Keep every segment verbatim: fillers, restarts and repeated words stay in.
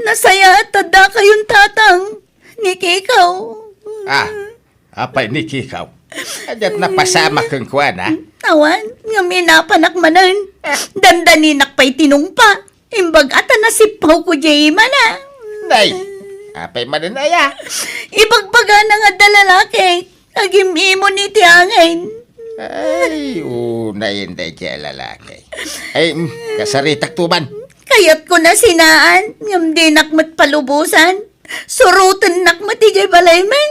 Nasayaat ta dakayon, Tatang, ni Kikaw. Ah, apay ni Kikaw? Adiak napasamak kenkuana? Awan, ngem inapanak manen. Dandaninak pay tinungpa. Imbag a ta nasippawko diay imana. Nay, apay manen aya? Ibagbagana nga adda lalaki, agim-imon iti angin. Ay, unay daydiay a lalaki. Ay, mm, kasaritakto man. Kayatko a sinaan, ngem dinak met palubosan. Surotennak met idiay balaymi.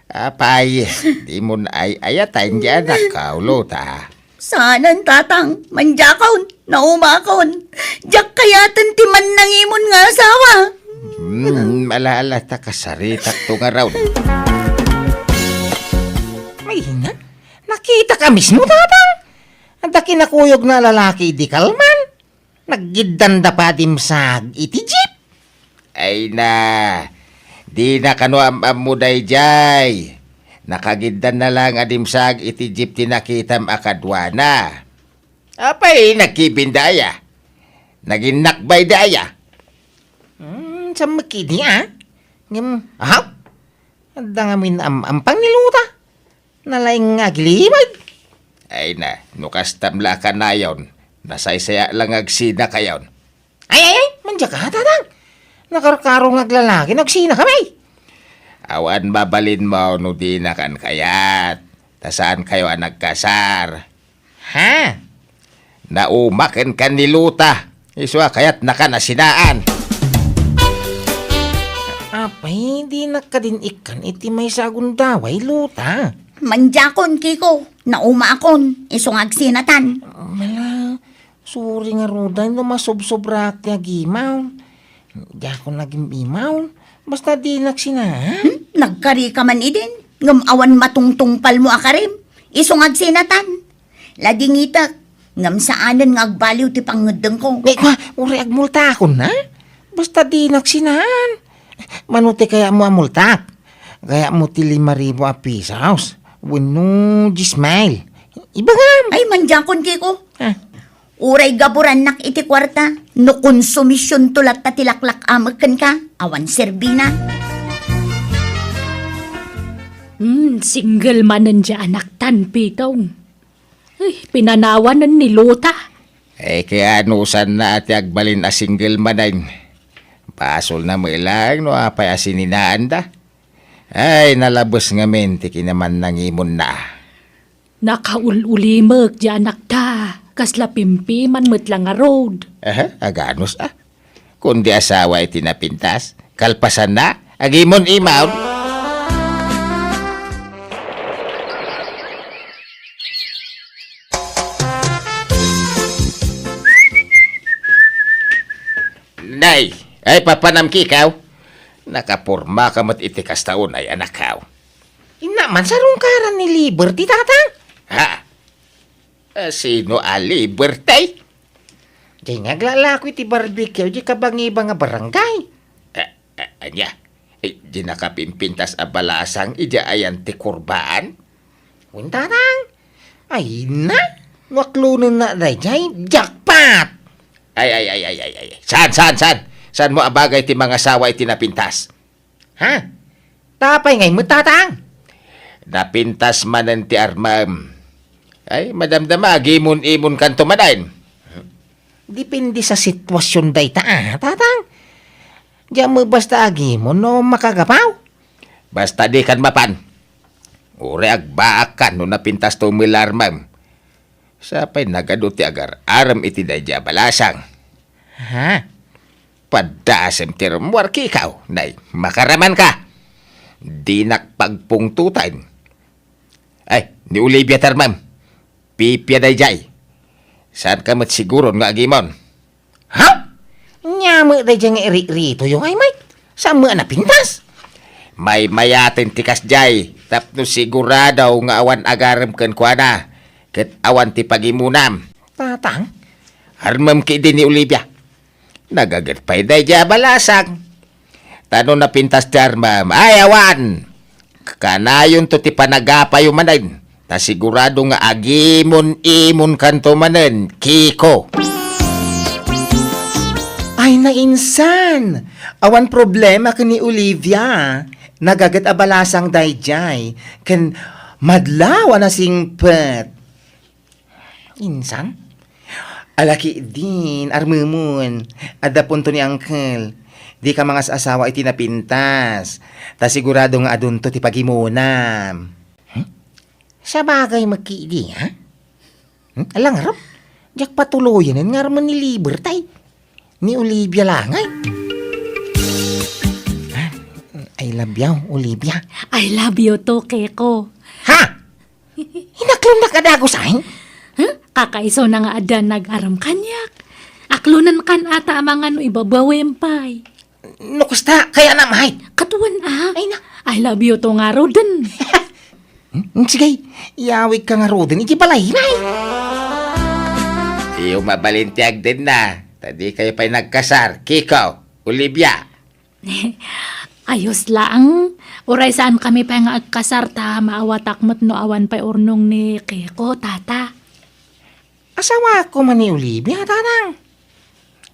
Apay, dimon ay-ayatan diay anakko, Luta. Saanen, Tatang. Mandiakon, naumakon. Diak kayaten ti mannangimon nga asawa. Hmm, ala-ala ta kasaritakto ngarud. Ay, na, nakitak a mismo, Tatang. Adda kinakuyogna a lalaki idi kalman. Naggiddanda pay a dimsag iti jeep. Ay na, dina kano am-ammo daydiay. Nakagiddanna laeng a dimsag iti jeep ti nakitam a kaduana. Apay, nagkibinda aya? Naginnakbayda aya? Hmm, saan met idi, a? Ngem, aha? Adda ngamin am-ampang ni Luta. Nalaing nga agilimag. Ay na, no kastam la a kanayon, nasaysayaat la nga agsinakayon. Ay, ay, ay, mandiak a, Tatang. Nakarkaro nga aglalaki no agsinakami. Awan mabalinmo no dinakan kayat, ta saankayo a nagkasar. Ha? Naumakenka ni Luta. Isu a kayatnakan a sinaan. Apay, dinak kadin ikkan iti maysa a gundaway, Luta. Mandiakon, Kiko. Naumakon. Isu nga agsinatan. Mala, sorry ngarud no masobsobraak ti agimaw. Diakon agim-imaw. Basta dinak sinaan. Hmm? Nagkarika man idin. Ngem awan matungtungpalmo a karim. Isu nga agsinatan. Ladingitek, ngem saanen nga agbaliw ti pangngeddengko. Ni, kua, uray agmultakon, ha? Basta dinak sinaan. Mano ti kayatmo a multak? Kayatmo ti lima ribu a pisos? Wenno dies mil? Ibagam! Ay, mandiakon, Kiko. Ah. Uray gaburannak iti kuarta, no konsumisionto latta ti laklak-amek kenka, awan serbina. Hmm, single manen diay anaktan, Pitong. Ay, pinanawanen ni Luta. Ay, kaya anusanna ti agbalin a single manen. Basolna met laeng no apay a sininaanda. Ay, nalabes ngamin ti kinamannangimonna. Nakaul-ulimek diay anakta. Kasla pimpiman met la ngarud. Aha, aganus a. Kundi asawa iti napintas, kalpasanna, agimon-imon. Nay, ay papanam, Kikaw. Nakapormaka met iti kasta unay, anakkaw. Inna man, sarungkaran ni Liberty, Tatang. Ha? A, sino a Liberty? Diay nga aglalako iti barbecue, diay kabangibang a barangay. A, a, ania? E, diay nakapimpintas a balasang idiay ayan ti kurbaan? Wen, Tatang. Ay na, no aklonenna daydiay, jackpot! Ay, ay, ay, ay, ay, ay. Saan, saan, saan? Saanmo a bagay ti mangasawa iti napintas? Ha? Apay ngay met, Tatang? Napintas manen ti armem. Ay, madamdama, agimon-imonkanto manen. Depende sa sitwasion dayta, a, Tatang. Diak met basta agimon no makagapaw. Basta dikan mapan. Uray agbaakkan no napintasto met la armem. Sa pay nagadu ti agar-arem iti daydiay a balasang. Ha? Padasem ti rummuar, Kikaw, nay, makaramanka. Dinak pagpungtotan. Ay, ni Olivia ti armem. Pipia daydiay. Saanka met siguron nga agimon? Ha? Ania met daydiay nga iriritoyo ngay met? Saan met a napintas? Maymayaten ti kasdiay, tapno sigurado nga awan agarem kenkuana, ket awan ti pagimonam. Tatang? Armem ketdi ni Olivia. Nagaget pay daydiay a balasang. Ta no napintas ti armem, ay awan! Kanayonto ti panagapayo manen, ta sigurado nga agimon-imonkanto manen, Kiko. Ay, nainsan! Awan problema ken ni Olivia. Nagaget a balasang daydiay, ken madlaw a nasingpet. Insan? Ala ketdin, armemon, adda punto ni Uncle. Dika mangas-asawa iti napintas, ta sigurado nga adunto ti pagimonam. Hmm? Sabagay met ketdi, ha? Hmm? Ala ngarud, diak patuloyen nga armen ni Libertay. Ni Olivia la ngay. Ha? I love you, Olivia. I love you too, Keko. Ha? Inaklonnak a dagusaen? Huh? Kakaisuna nga adda nag-aram kaniak. Aklonenkan ata a mangano ibabawem pay. No kasta, kayatna met. Kaduan a. Ay na. I love you too ngaruden. Hmm? Sige, iyawidka ngaruden iti balay, nay. Iyo mabalin ti agdenna, ta dikayo pay nagkasar, Kiko, Olivia. Ayos laeng. Uray saankami pay nga agkasar ta maawatak met no awan pay urnong ni Kiko, Tata. Asawaak koma ni Olivia, Tatang.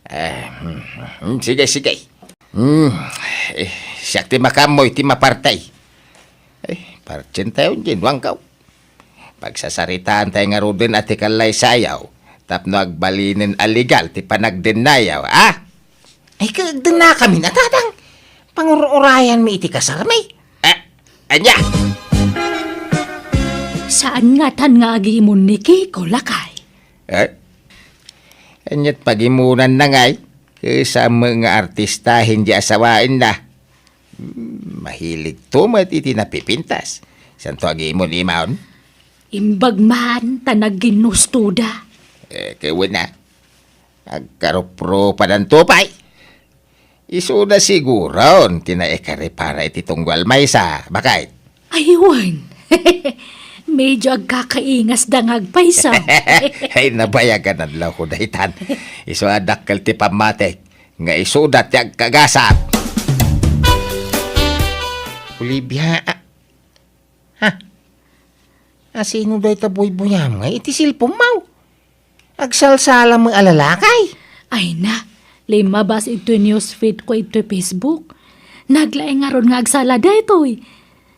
Eh, mm, mm, sige, sige. Mm, eh, siak ti makaammo iti maparti. Eh, partsentayon diay no anggaw. Pagsasaritaantay ngaruden a ti kallaysayaw tapno agbalinen a legal ti panagdennayaw, a? Ay, kagdennakamin a, Tatang. Pangur-urayanmi iti kasarmi. Eh, ania? Saan ngatan nga agimon ni Kiko, lakay? Eh? Aniat pagimonanna ngay? Ket saan met nga artistahen diay asawaenna. Hmm, mahiligto met iti napipintas. Saanto agimon-imon? Imbag man ta nagginnustoda. Eh, ket wen a. Agkaruprupadanto pay. Isuda siguron ti naikaripara iti tunggal maysa, baket. Ay, wen. Medyo agkakaingasda nga agpayso. Ay, nabayagan adlawko daytan. Isu a dakkel ti pammatik nga isuda ti agkagasat. Olivia, a-, ha? Asino dayta buybuyam nga iti cellphone-mo? Agsalsala met a lalaki? Ay na, limmabas iti newsfeed ko iti Facebook. Naglaing ngarud nga agsala daytoy.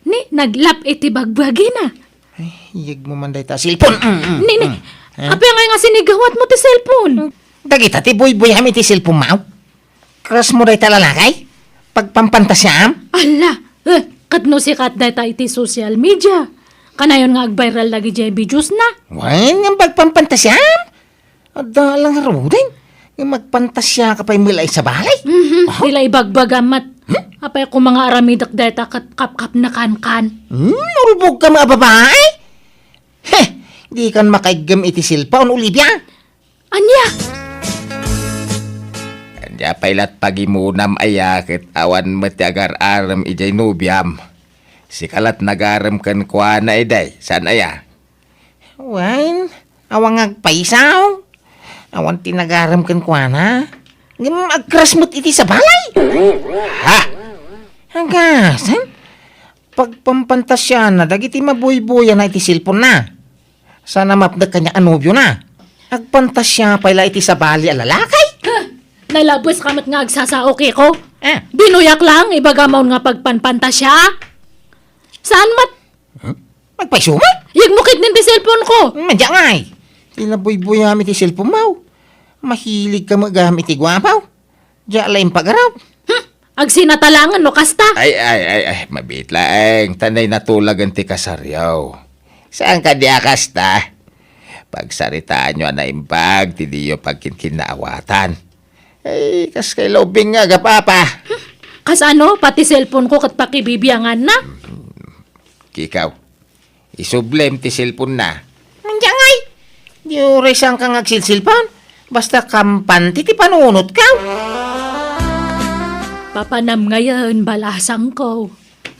Ni, naglap iti bagbagina. Ay, iyegmo man dayta a cellphone. Mm, mm, Ni, ni, mm. Eh? Apay ngay nga sinigawatmo ti cellphone? Dagita ti buybuyam iti cellphone-mo? Crush-mo dayta lalaki? Pagpampantasiam? Ala, eh, ket no sikat dayta iti social media, kanayon nga agviral dagidiay videos-na. Wen, nga pagpampantasiam? Adda lang ngaruden. Nga magpantasiaka pay met la iti sabali? Mhm, aha. Di la ibagbagam met. Hmm? Apay koma nga aramidek dayta ket kapkapnekankan. Hmm, ulbodka met a babai? Heh, dikan makaiggem iti cellphone, Olivia. Ania? Ania pay la't pagimonam aya ket awan met ti agar-arem idiay nobiam? Sika la't nagarem kenkuana idi, saan aya? Wen, awan nga agpayso. Awan ti nagarem kenkuana. Ngem agcrush met iti sabali. Ha? Agasan? Pagpampantasiana dagiti mabuybuyaanna iti cellphone-na. Saan a mapnek kaniak a nobiona. Agpantasia pay la iti sabali a lalaki. Huh! Nalabeska met nga agsasao, Kiko. Ah. Binuyak laeng ibagam nga pagpanpantasia. Saan met? Huh? Agpayso met? Iyegmo ketdin ti cellphone-ko. Madiay ngay. Ti nabuybuyaam iti cellphone-mo. Mahiligka met gayam iti guapo. Diak la impagarup. Hmm, agsinatalangen no kasta. Ay, ay, ay, ay, mabiit laeng, ta nay natulagen ti kasaryo. Saan kadi a kasta? Pagsaritaanyo a naimbag ti diyo pagkinkinnaawatan. Ay, kas kay lubing nga agapapa. Hmm, kasano? Pati cellphone-ko ket pakibibianganna? Kikaw. Isublem ti cellphone-na. Madiay ngay. Di uray saanka nga agsilsilpon. Basta kampante ti panunotko. Papanam ngayen, balasangko.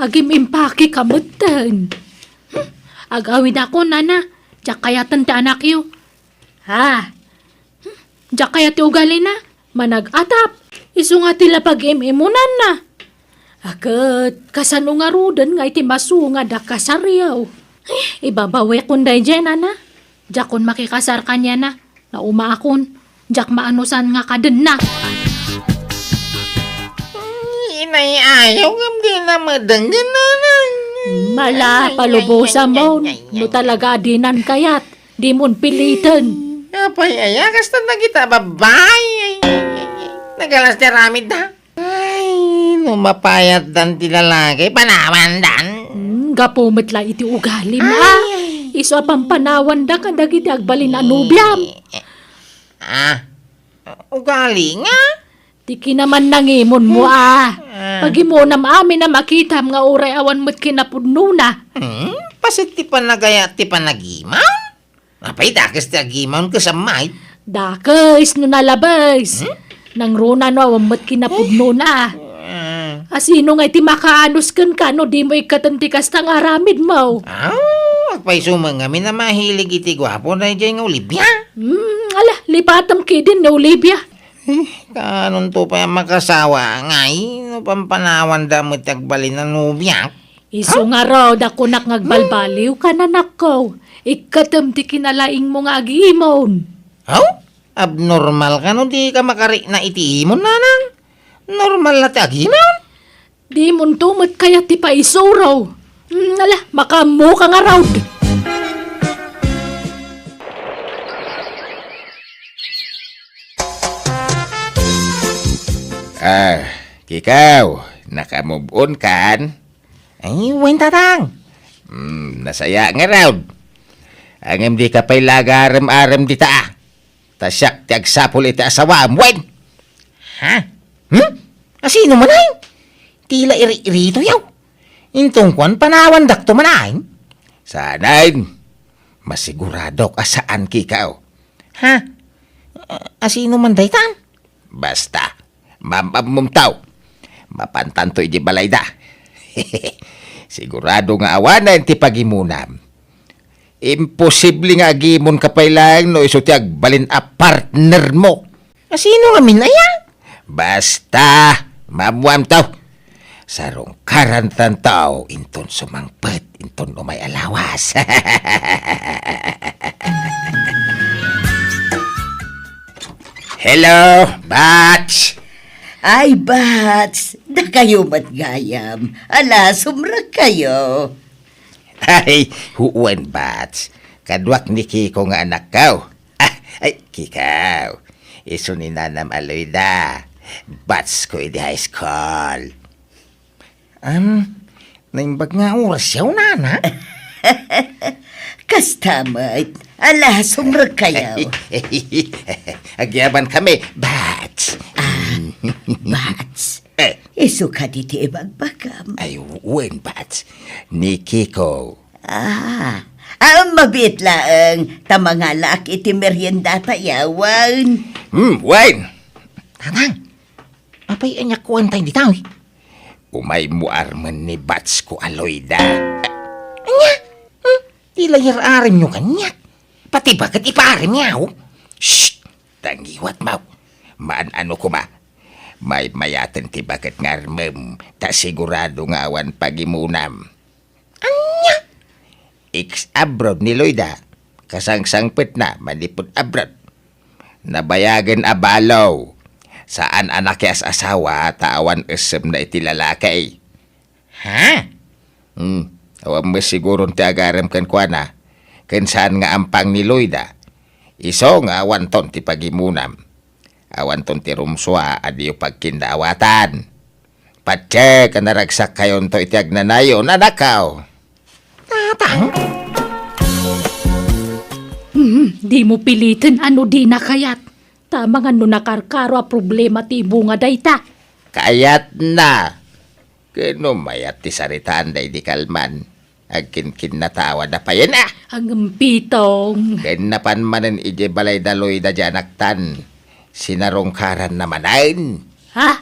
Agim-impakeka metten. Hmm, agawidakon, nana. Diak kayaten ti anakyo. Ha? Hmm, diak kayat ti ugalina. Manag-atap, isu nga ti la pag-im-imunanna. A ket, kasano ngaruden nga iti masungad a kasaryo? Eh, ibabawekon daydiay, nana. Diakon makikasar kaniana. Naumaakon. Diak maanusan nga kadenna. Nay, ayaw ngem dina madenggen, nanang. Mala, ay, ay, palubosam ay, ay, ay, ay, no ay, talaga ay. Dinan kayat, dimon piliten. Apay aya, kasta dagita babai. Ay, ay, ay, ay. Nagalas ti aramidda. Ay, no mapayatdan ti lalaki, panawandan. Hmm, gapu met la iti ugalim, ay, ah. Ay. Isu a pampanawanda kadagiti agbalin a nobiam. Ah, ugali nga? Ti kinamannangimonmo, ah. Ah. Pagimonam amin a makitam nga uray awan met kinapudnona. Hmm? Paset ti panagayat ti panagimaw? Apay, dakes ti agimaw ket sammay? Dakes no nalabes. Hmm? Nangruna no awan met kinapudnona. Ah. Asino ngay ti makaanus kenka no dimo ikkaten ti kasta nga aramidmo? Ah, agpayso met ngamin a mahilig iti guapo daydiay nga Olivia. Hmm, ala, lipatem ketdin ni Olivia. Eh, kaanonto pay a makasawa ngay no pampanawanda met ti agbalin a nobiak? Isu ngarud a kunak nga agbalbaliw ka, anakko. Ikkatem ti kinalaingmo nga agimon. Aw? Abnormal ka no dika makarikna iti imon, nanang? Normal la ti agimon? Dimonto met kayat ti paisuro. Hmm, ala, makaammoka ngarud. Ah, Kikaw, naka-move on kan? Ay, wen, Tatang. Hmm, nasaya ngarud. Ngem dika pay la agarem-arem dita, ah. Ta siak ti agsapul iti asawaem, wen? Ha? Hmm? Asino man ay? Ti la iri-irito yaw. Inton kuan, panawandakto man ay? Saanen. Masiguradok a saan, Kikaw. Ha? A-, asino man daytan? Basta, maam-ammom, taw. Mapantanto iti balayda. Sigurado nga awanen ti pagimonam. Imposible nga agimonka pay laeng no isu ti agbalin a partnermo. Asino ngamin aya? Basta, maammoam, taw. Sarungkarantanto inton sumangpet inton umay a lawas. Hello, Bats! Ay, Bats! Dakayo met gayam. Ala, sumrekkayo. Ay, wen, Bats. Kaduak ni Kiko nga anakko. Ah, ay, Kikaw. Isu ni Nanam a Loida. Batch ko idi high school. Am, naimbag nga oras yaw, nana? Kasta met. Ala, sumrekkayo. Agyaban kami, Bats. Ah, Bats. Eh. Isu kadi ti ibagbagam? Ay, wen, Bats. Ni Kiko. Ah, ah, mabiit laeng. Ta mangalaak iti meriendata yawen. Hmm, wen. Tatang, apay ania kuan tayo dita, eh? Umaymo armen ni Bats ko a Loida. Ania? Hmm? Ti layar-arem nyo kaniak. Pati baket ipaarem yaw. Shh! Tangiwat mo. Maan-ano koma. Maymayaten ti baket nga armem, ta sigurado nga awan pagimonam. Ania? Ex-abroad ni Loida. Kasangsangpetna manipud abroad. Nabayagen a balo. Saan a nakias-asawa ta awan essemna iti lalaki. Ha? Hmm, awan met siguron ti agarem kenkuana. Ken saan nga ampang ni Loida. Isu nga awanton ti pagimonam. Awanton ti rumsua a diyo pagkindaawatan. Patse ka naragsakkayonto iti agnanayon, anakko. Tatang? Hmm, dimo piliten a no dina kayat. Ta amangan no nakarkaro a problema ti ibunga dayta. Kayatna. Ken no mayat ti saritaan daydi kalman, agkinkinnatawa da payen, ah! Agempitong. Ken napan manen idiay balay da Loida di anaktan, sinarungkaranna manen. Ha?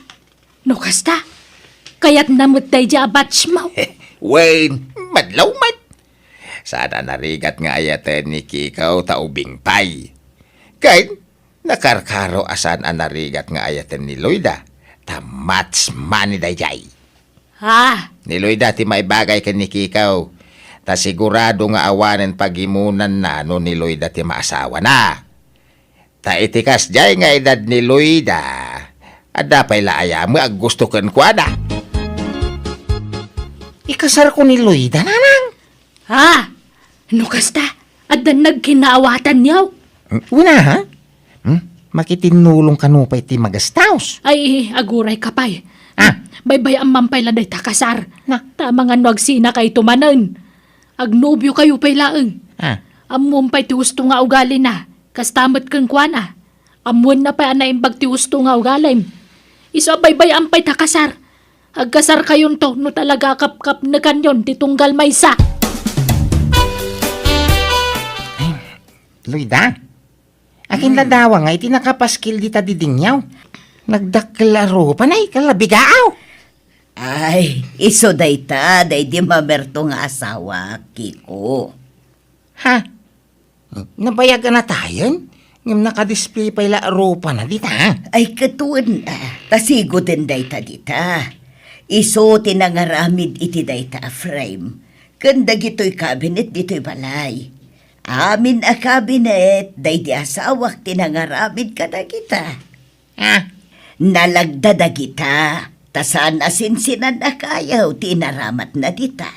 No kasta, kayatna met daydi a batch mo? Wen, madlaw met. Saan a narigat nga ayaten ni Kikaw ta ubing pay. Ken, nakarkaro a saan a narigat nga ayaten ni Loida, ta match money daydiay. Ah! Ni Loida ti maibagay ken ni Kikaw, ta sigurado nga awanen pagimonanna no ni Loida ti maasawana. Ta iti kasdiay nga edad ni Loida, adda pay la aya met aggusto kenkuana. Ikasarko ni Loida, nanang. Ha? No kasta, addan nagkinaawatanyo? Wen a, ha? Hmm? Makitinnulong kano pay ti magastaos. Ay, agurayka pay. Ah. Baybay-am man pay la dayta kasar. Na. Ta amangan no agsinakayto manen. Agnobiokayo pay laeng. Ah. Ammom pay ti husto nga ugalina. Kasta met kenkuana. Ammoenna pay a naimbag ti husto nga ugalim. Isu a baybay-am pay ta kasar. Agkasarkayonto no talaga a kapkapnekanyon ti tunggal maysa. Loida, akin la dawa nga iti nakapaskil dita didingyo. Nagdakkel a rupa, nay, kalabigaaw. Ay, isu dayta, daydi mamerto nga asawa, Kiko. Ha? Nabayag a natayen? Ngem nakadisplay pay la a rupana dita. Ay, ket wen, ah, ta sigoden dayta dita. Isu ti nangaramid iti dayta a frame ken dagitoy cabinet ditoy balay. Amin a cabinet, daydi asawak ti nangaramid kadagita. Ah. Nalagda dagita, ta saan a sinsinan a kayo ti inaramatna dita.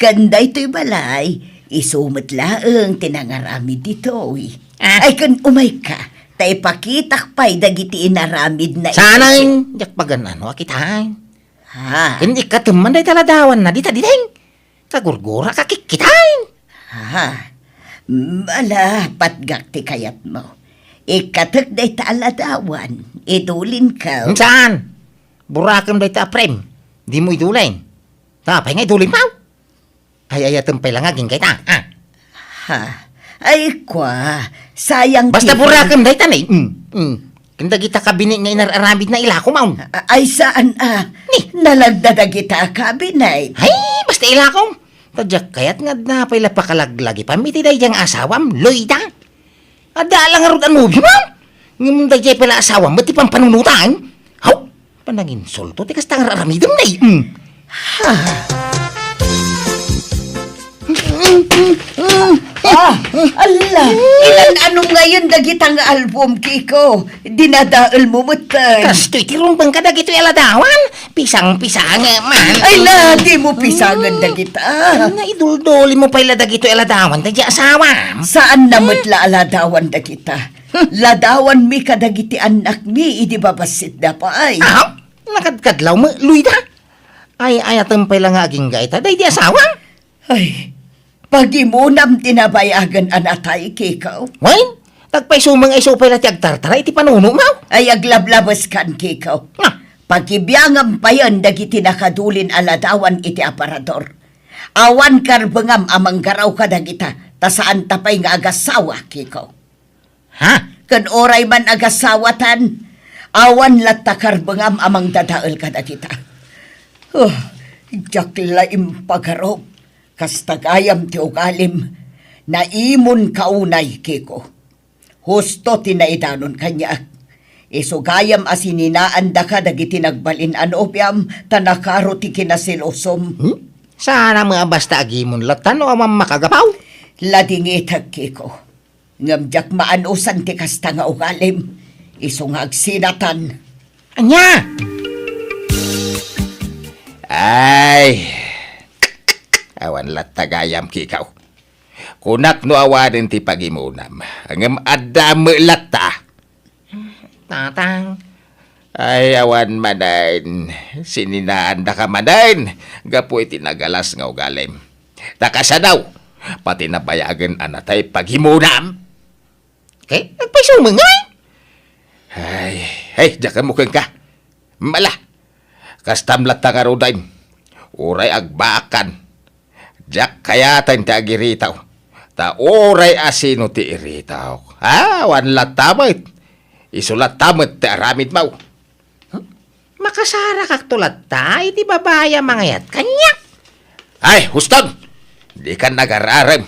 Ken daytoy balay, isu met laeng ti nangaramid ditoy. Ah. Ay, ken umayka, ta ipakitak pay dagiti inaramidna iti Sanay, diak pagan-ano a kitaen. Ha? Ken ikkatem man dayta ladawanna dita diding. Kagurgura ka kikkitaen. Ha? Ala, patgak ti kayatmo. Ikkatek dayta a ladawan, idulinko. Saan? Burakem dayta a frame. Dimo idulin. Apay nga idulin, maw? Ay, ayatem pay la nga agingga ita, ah. Ha? Ay, kwa, sayang Basta ti burakem dayta, nay. Mm, mm. Ken dagita kabinet nga inar-aramidna, ilakom, maw. A-, ay, saan, ah? Ni? Nalagda dagita kabinet. Ay, basta ilakom. Ta diak kayat nga adda pay la pakalaglagipanmi iti daydiay nga asawam, Loida. Adda la ngarud a nobio, maw. Ngem daydiay pay la asawam, met ti pampanunotan. Haw! Pananginsulto ti kasta nga aramidem, nay. Mm. Ah, ala, ilan-ano ngayon dagita nga album, Kiko? Dinadaelmo met, eh. Kastoy ti rumbeng kadagitoy a ladawan. Pisang-pisang man. Ay, la, dimo pisangen dagita. Ay, naiduldulinmo pay la dagitoy a ladawan, daydiay asawam. Saanna met la a ladawan dagita. Ladawanmi kadagiti annakmi idi babassitda pay. Ahaw, nakadkadlaw met, Loida. Ay, ayatem pay la nga agingga ita, daydi asawa. Ay, pagimonam ti nabayagen a natay, Kiko. Wen, ta agpayso met nga isu pay la ti agtartara iti panunom, maw. Ay, aglablabeskan, Kiko. Ah. Pagibiangam payen dagiti nakadulin a ladawan iti aparador. Awan karbengam a manggaraw kadagita, ta saanta pay nga agasawa, Kiko. Ha? Ken uray man agasawatan, awan latta karbengam a mangdadael kadagita. Oh, diak la impagarup, kasta gayam ti ugalim, naimonka unay, Kiko. Husto ti naidanon kaniak. Isu gayam a sininaandaka dagiti nagbalin a nobiam, ta nakaro ti kinasilosom. Hmm? Saan a met a basta agimon latta no awan makagapaw? Ladingitek, Kiko. Ngem diak maanusan ti kasta nga ugalim, isu nga agsinatan. Ania? Ay, awan latta gayam, Kiko. Kunak no awanen ti pagimonam, ngem adda met latta. Tatang. Ay, awan manen. Sininaandaka manen gapu iti nagalas nga ugalim. Ta kasano, pati nabayagen a natay pagimonam. Ket agpayso met ngay? Ay, ay, diak ammo kenka. Mala, kastam latta ngaruden. Uray agbaakan. Diak kayaten ti agiritaw. Ta uray asino ti iritaw. Ah, awan latta met. Isu latta met ti aramidmo. Huh? Makasarakakto latta iti babai a mangayat kaniak. Ay, huston! Dikan agar-arem,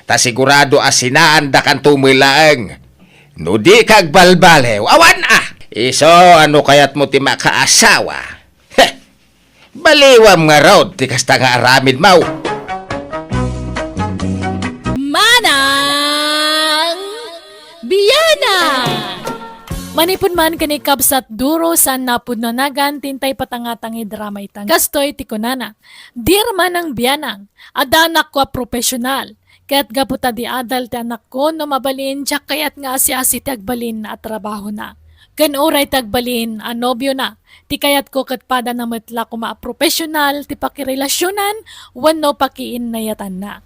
ta sigurado a sinaandakanto met laeng. No dika agbalbaliw, awan a! Isu a no kayatmo ti makaasawa. Heh! Baliwam ngarud ti kasta nga aramidmo. Manang Biana! Manipud man ken ni Kabsat Duro, saan napudno a nagan ti intay patangatangid drama ita. Kastoy ti kunana, "Dear Manang Bianang, adda anakko a professional. Ket gapu ta di adal ti anakko, no mabalin, diak kayat nga asi-asi ti agbalin a trabahona. Ken uray ti agbalin a nobiona, ti kayatko ket padana met la koma a professional ti pakirelasionan wenno pakiinnayatanna."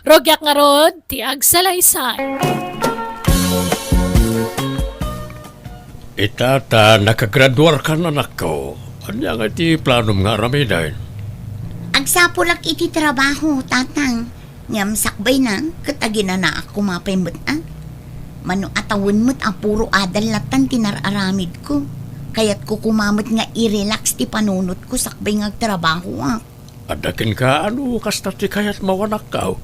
Rugiak ngarud ti agsalaysay. Ita ta nakagraduarkan, anakko. Ania nga iti planom nga aramiden? Agsapulak iti trabaho, tatang. Ngem sakbayna, ket aginanaak koma pay met a. Mano a tawen met a puro adal latan ti nar-aramidko. Kayatko koma met nga i-relax ti panunotko sakbay nga agtrabahoak. Adda kenka, ano kasta ti kayatmo, anakko?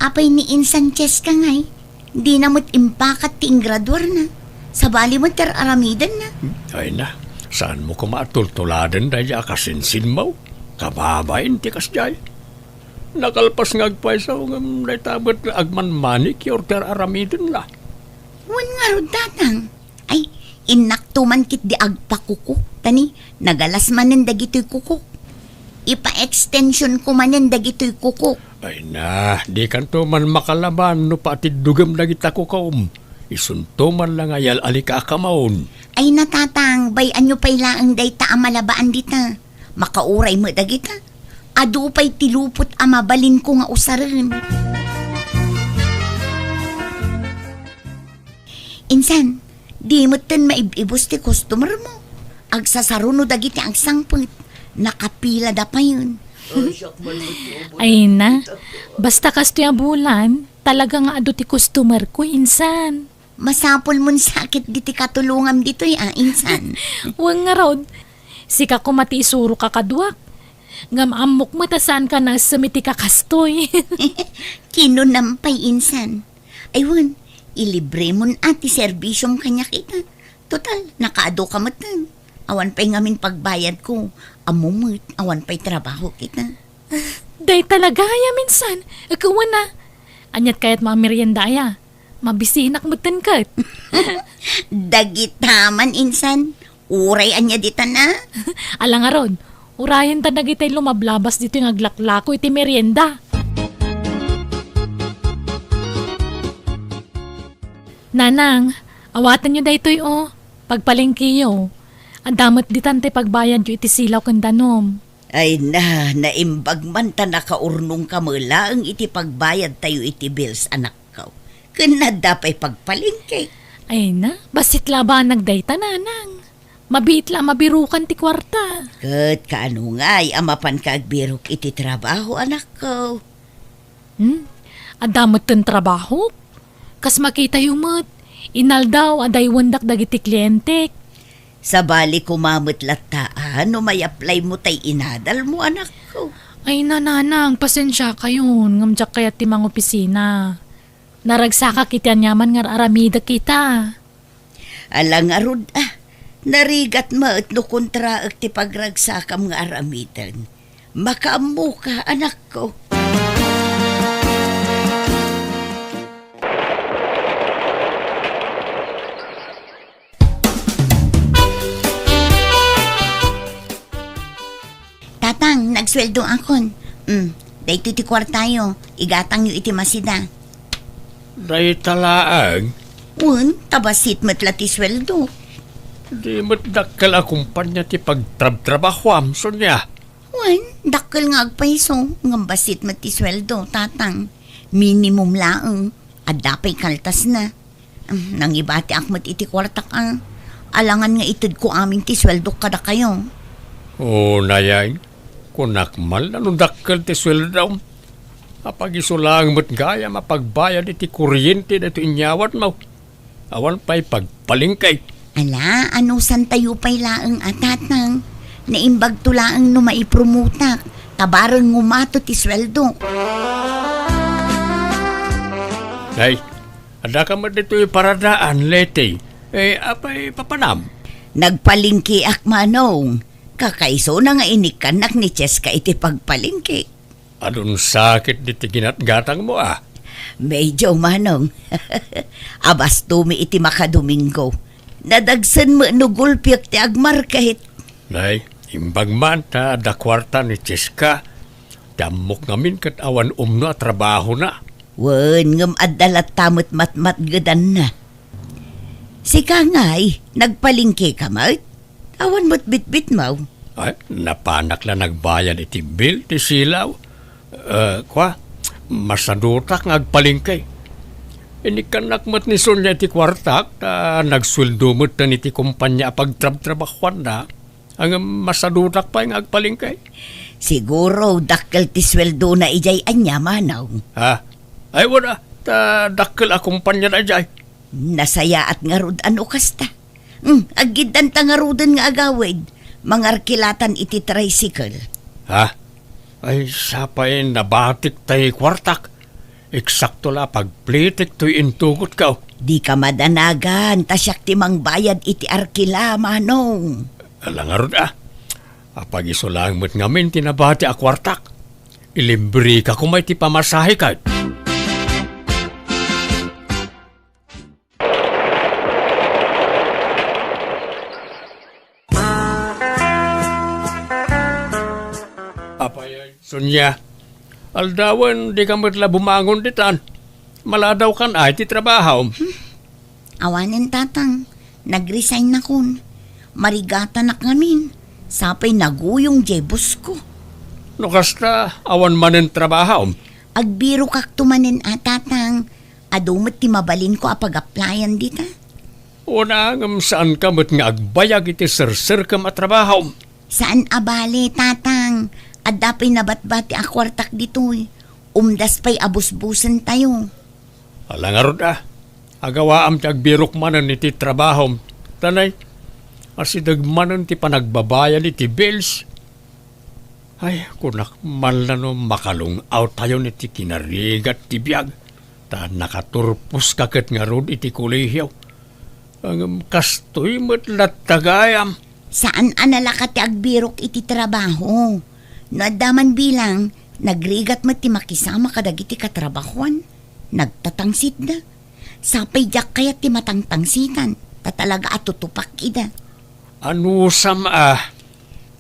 Apay ni insan Cheska ngay, dina met impakat ti ingraduarna. Sabali met ti ar-aramidenna. Ay na, saanmo koma a tultuladen daydiay a kasinsinmo? Kababain ti kasdiay. Nakalpas nga agpayso, ngem dayta met agman-manicure ti ar-aramidenna. Wen ngarud, tatang. Ay, innakto man ketdi agpakuko, ta ni, nagalas manen dagitoy kukok. Ipa-extensionko manen dagitoy kukok. Ay na, dikanto man makalaban no patiddugem dagita kukom. Isunto man la nga yal-alika a kamon. Ay na, tatang, bay-anyo pay laeng dayta a malabaan dita. Makauray met dagita. Adu pay ti lupot a mabalinko nga usaren. Insan, di metten maib-ibus ti customer mo. Agsasaruno dagiti agsangpet. Nakapilada payen. Ay na, basta kastoy a bulan, talaga nga adu ti customer ko, insan. Masapul mon sakit diti katulongam ditoy a, insan. Wen ngarud, sika koma ti isuroka kaduak. Ngem ammok met a saanka naessem iti kakastoy. Kinunam pay, insan. Ay wen, ilibremon a ti serbisyom kaniak ita. Total, nakaadu ka metten. Awan pay ngamin pagbayadko. Ammo met, awan pay trabaho kita. Dayta la gayam, insan. Ket wen a. Aniat kayatmo a merienda aya? Mabisinak metten ket. Dagita man, insan. Uray ania ditan a? Ala ngarud, urayenta dagitay lumablabas ditoy nga aglaklako iti merienda. Nanang, awatenyo daytoy, o. Pagpalengkeyo. Adda met ditan ti pagbayadyo iti silaw ken danum. Ay na, naimbag man ta nakaurnongka met laeng iti pagbayadtayo iti bills, anakko. Ken adda pay pagpalengke. Ay na, bassit la a banag dayta, nanang. Mabiit la a mabirukan ti kuarta. Ket kaano ngay a mapanka agbirok iti trabaho, anakko? Hmm? Adda metten trabahok? Kas makitayo met, inaldaw a daywendak dagiti klientek. Sabali koma met latta a no may-applymo tay inadalmo, anakko. Ay na, nanang, pasensiakayon, ngem diak kayat ti mangopisina. Naragsakak iti aniaman nga ar-aramidek ita. Ala ngarud a, narigat met no kontraek ti pagragsakam nga aramiden. Makaammoka, anakko. Tatang, nagsueldoakon. Mm, daytoy ti kuartayo. Igatangyo iti masida. Dayta laeng? Wen, ta bassit met la ti sueldo. Di met dakkel a kumpanya ti pagtrabtrabahoam, Sonia. Wen, dakkel nga agpayso, ngem bassit met ti sueldo, tatang. Minimum laeng. Adda pay kaltasna. Nangibatiak met iti kuartak a. Alangan nga itedko amin ti sueldok kadakayo. O, nayay, kunak man la no dakkel ti sueldom. Apagiso laeng met gayam a pagbayad iti kuryente daytoy inyawatmo. Awan pay pagpalengke. Ala, anusantayo pay laeng a, tatang. Naimbagto laeng no maipromotak, ta bareng ngumato ti sueldok. Nay, adda ka met ditoy paradaan, Leti. Eh, apay papanam? Nagpalengkeak, Manong. Kakaisuna nga inikkannak ni Cheska iti pagpalengke. Adun sakit diti ginatgatangmo, a? Medyo, Manong. Abastomi iti makadomingo. Nadagsen met no gulpiek ti agmarket. Nay, imbag man ta adda kuarta ni Cheska. Ti ammok ngamin ket awan umno a trabahona. Wen, ngem adda latta met matmatgedanna. Sika ngay, nagpalengkeka met? Awan met bitbitmo. Ay, napanak la nagbayad iti bill ti silaw. Eh, kua, masadutak nga agpalengke. Inikkannak met ni Sonia iti kuartak, ta nagsueldo metten iti kompania a pagtrabtrabahuanna. Ngem masadutak pay nga agpalengke. Siguro, dakkel ti sueldona idiay ania, manong. Ha? Ay, wen a, ta dakkel a kompaniada idiay. Nasayaat ngarud a no kasta. Hmm, aggiddanta ngaruden nga agawid. Mangarkilatan iti tricycle. Ha? Ay, sapay nabatik tay kuartak. Eksakto la pagplitik toy intugotko. Dika madanagan, ta siak ti mangbayad iti arkila, manong. Ala ngarud a. Apag isu laeng met ngamin ti nabati a kuartak. Ilibreka koma iti pamasahe ket. Apay, Sonia, aldawen, dika met la bumangon ditan. Maladawkan ay ti trabahom. Hmm. Awanen, tatang. Nag-resign nakon. Marigatanak ngamin. Sapay naguyong jay boss ko. No kasta, awan manen trabahom? Agbirokakto manen a, tatang. Adu met ti mabalinko a pag-applyan dita. Wen a, ngem saanka met nga agbayag iti serserkem a trabahom? Saan a bale, tatang. Adda pay nabatbati a kuartak ditoy. Umdas pay a busbusentayo. Ala ngarud a. Agawaam ti agbirok manen iti trabahom. Ta nay, asideg manen ti panagbabayad iti bills. Ay, kunak man la no makalung-awtayon iti kinarigat ti biag, ta nakaturposka ket ngarud iti kolehio. Ngem kastoy met latta gayam. Saan a nalaka ti agbirok iti trabaho. No adda man bilang, nagrigat met ti makisama kadagiti katrabahoan. Nagtatangsitda. Sapay diak kayat ti matangtangsitan, ta talaga a tutupak ida. Anusam a?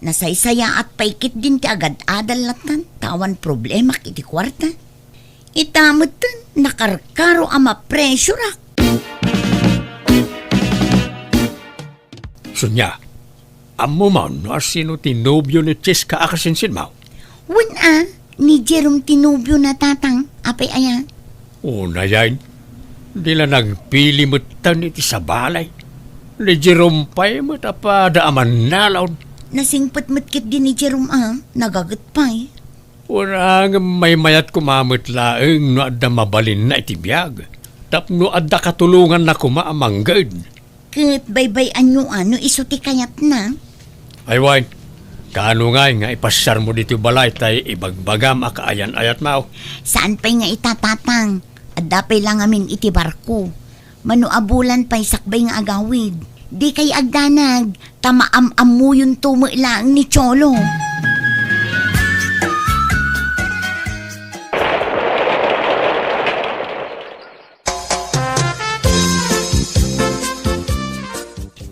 Nasaysayaat pay ketdin ti agad-adal lattan, ta awan problemak iti kuarta. Ita metten, nakarkaro a mapresurak. Sonia, ammom no asino ti nobio ni Cheska a kasinsinmo? Wen a, ni Jerome ti nobiona, tatang. Apay aya? Unayen, di la nagpili metten iti sabali. Ni Jerome pay met a pada a mannalaw. Nasingpet met ketdi ni Jerome a, nagaget pay. Wen a, ngem maymayat koma met laeng no adda mabalinna iti biag, tapno adda katulonganna koma a mangged. Ket baybay-anyo a no isu ti kayatna? Ay wen, kaano ngay nga ipasiarmo ditoy balay tay ibagbagam a kaayan-ayatmo? Saan pay nga ita, tatang. Adda pay la ngamin iti barko. Mano a bulan pay sakbay nga agawid. Dikay agdanag, ta maam-ammuyonto met laeng ni Cholo.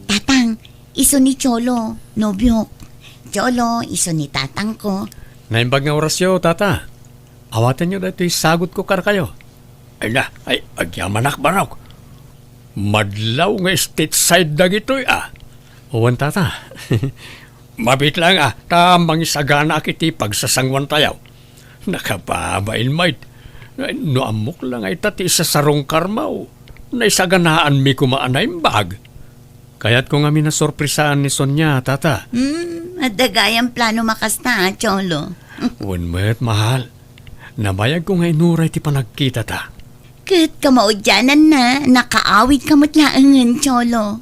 Tatang, isu ni Cholo, nobiok. Cholo, isu ni tatangko. Naimbag nga orasyo, tata. Awatenyo daytoy sagutko kadakayo. Ay na, ay, agyamanak, barok. Madlaw nga state side dagitoy, a. Wen, tata. Mabiit laeng, a, ta mangisaganaak iti pagsasanguantayo. Nakababain met. No ammok la nga ita ti isasarungkarmo, naisaganaanmi koma a naimbag. Kayatko ngamin a sorpresaan ni Sonia, tata. Hmm, adda gayam plano makasta, a, Cholo. Wen met, mahal. Nabayagko nga inuray ti panagkitata. Ket kamaudiananna, nakaawidka met laengen, Cholo.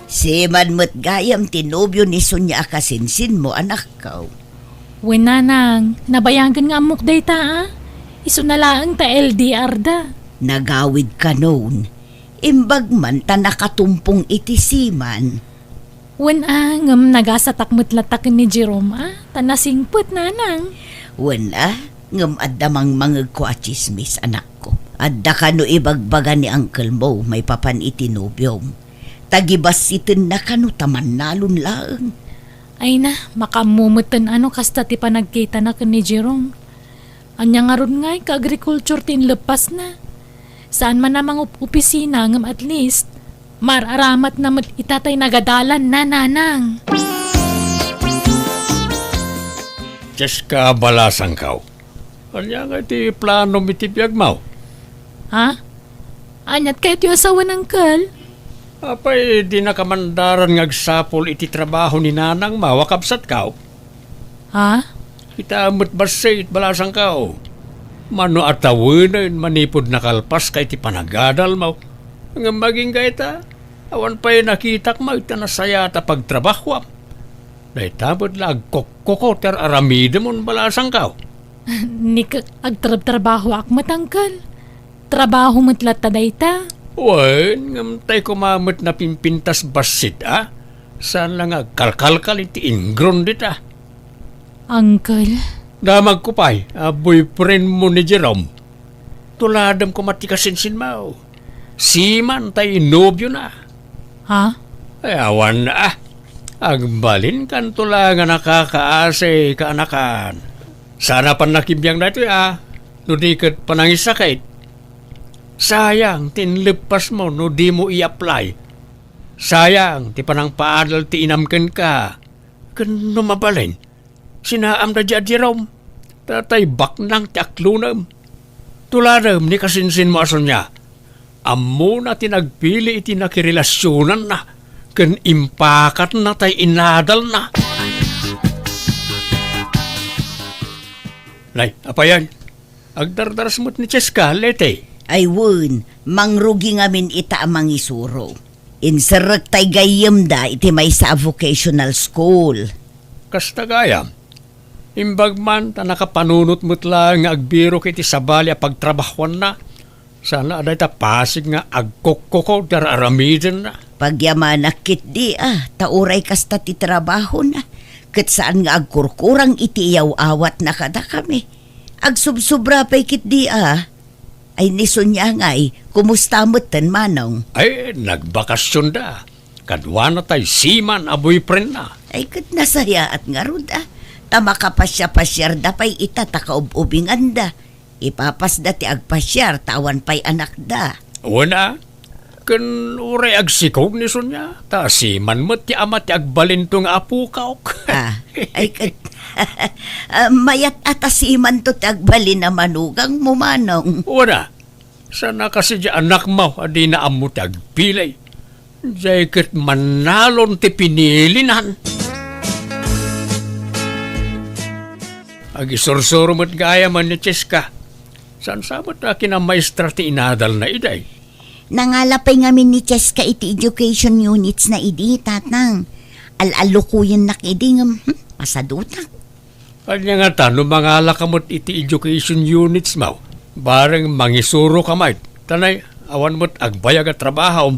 Siman met gayam ti nobio ni Sonia a kasinsinmo, anakko. Wen, nanang, nabayagen nga ammok dayta, a. Isuna laeng ta L D R da. Nagawid kanon. Imbag man ta nakatumpong iti siman. Wen a, ngem nagasatak met latta ken ni Jerome a, ta nasingpet, nanang. Wen a, ngem adda mangmangegko a tsismis, anakko. Adda kano ibagbaga ni uncle mo maipapan iti nobiom. Ta gibassitenna kano ta mannalon laeng. Ay na, makaammo metten a no kasta ti panagkitana ken ni Jerome. Ania ngarud ngay ka agriculture ti inleppasna? Saan man a mangup-opisina ngem at least, mar-aramatna met ita tay nagadalanna, nanang. Jessica Balasangkaw. Ania nga iti planom iti biagmo? Ha? Aniat kayatyo a sawen, uncle? Apay, dinaka mandaran nga agsapul iti trabaho ni nanangmo a kabsatko? Ha? Ita met bassit, Balasangkaw. Mano a tawenen manipud nakalpaska iti panagadalmo. Ngem agingga ita, awan pay nakitak met ita nasayaat a pagtrabahoam. Dayta met la agkokko ti ar-aramidemon, Balasangkaw. Ni ka-, agtrabtrabahoak met, uncle. Trabaho met latta dayta. Wen, ngem tay koma met napimpintas bassit, a? Saan la nga agkalkalkal iti inggron dita? Uncle? Damagko pay a boyfriendmo ni Jerome. Tuladem koma ti kasinsinmo. Seaman tay nobiona. Ha? Ay, awan a. Agbalinkanto la nga nakakaasi, kaanakan. Saan a pannakibiang daytoy a, no di ket panangisakit. Sayang ti inleppasmo no dimo i-apply. Sayang ti panangpaadal ti inam kenka. Ken no mabalin, sinaamda diay a Jerome. Tatay baknang ti aklonem. Tuladem ni kasinsinmo a Sonia. Ammona ti nagpili iti nakirelasionanna ken impakatna tay inadalna. Nay, apayan, agdardaras met ni Cheska, Lete. Ay wen, mangrugi ngamin ita a mangisuro. Inserrek tay gayyemda iti maysa a vocational school. Kasta gayam, imbag man ta nakapanunot met laeng nga agbirok iti sabali a pagtrabahoanna, saan a dayta pasig nga agkukkuko ti ar-aramidenna. Pagyamanak ketdi a, ta uray kasta ti trabahona, ket saan nga agkurkurang iti iyaw-awatna kadakami. Agsubsobra pay ketdi a. Ay, ni Sonia ngay, kumusta metten, Manong? Ay, nagbakasionda. Kaduana tay seaman a boyfriendna. Ay, ket nasayaat ngarud a. Ta makapasiapasiarda pay ita ta kaub-ubinganda. Ipapasda ti agpasiar ta awan pay anakda. Wen a, ken uray agsikog ni Sonia, ta seaman met ti ama ti agbalinto nga apokok. Ah, ay ket, ah, mayat a ta seamanto ti agbalin a manugangmo, Manong. Wen a, saan a kasi diay anakmo a dina ammo ti agpili. Diay ket mannalon ti pinilinan. Agisursuro met gayam ni Cheska. Saan sa met a kinamaestra ti inadalna idi? Nangala pay ngamin ni Cheska iti education unitsna idi, Tatang. Al-allukoyennak idi ngem, hmm, masadutak. Ania ngata no mangalaka met iti education unitsmo? Bareng mangisuroka met. Ta nay, awan met agbayag a trabaho.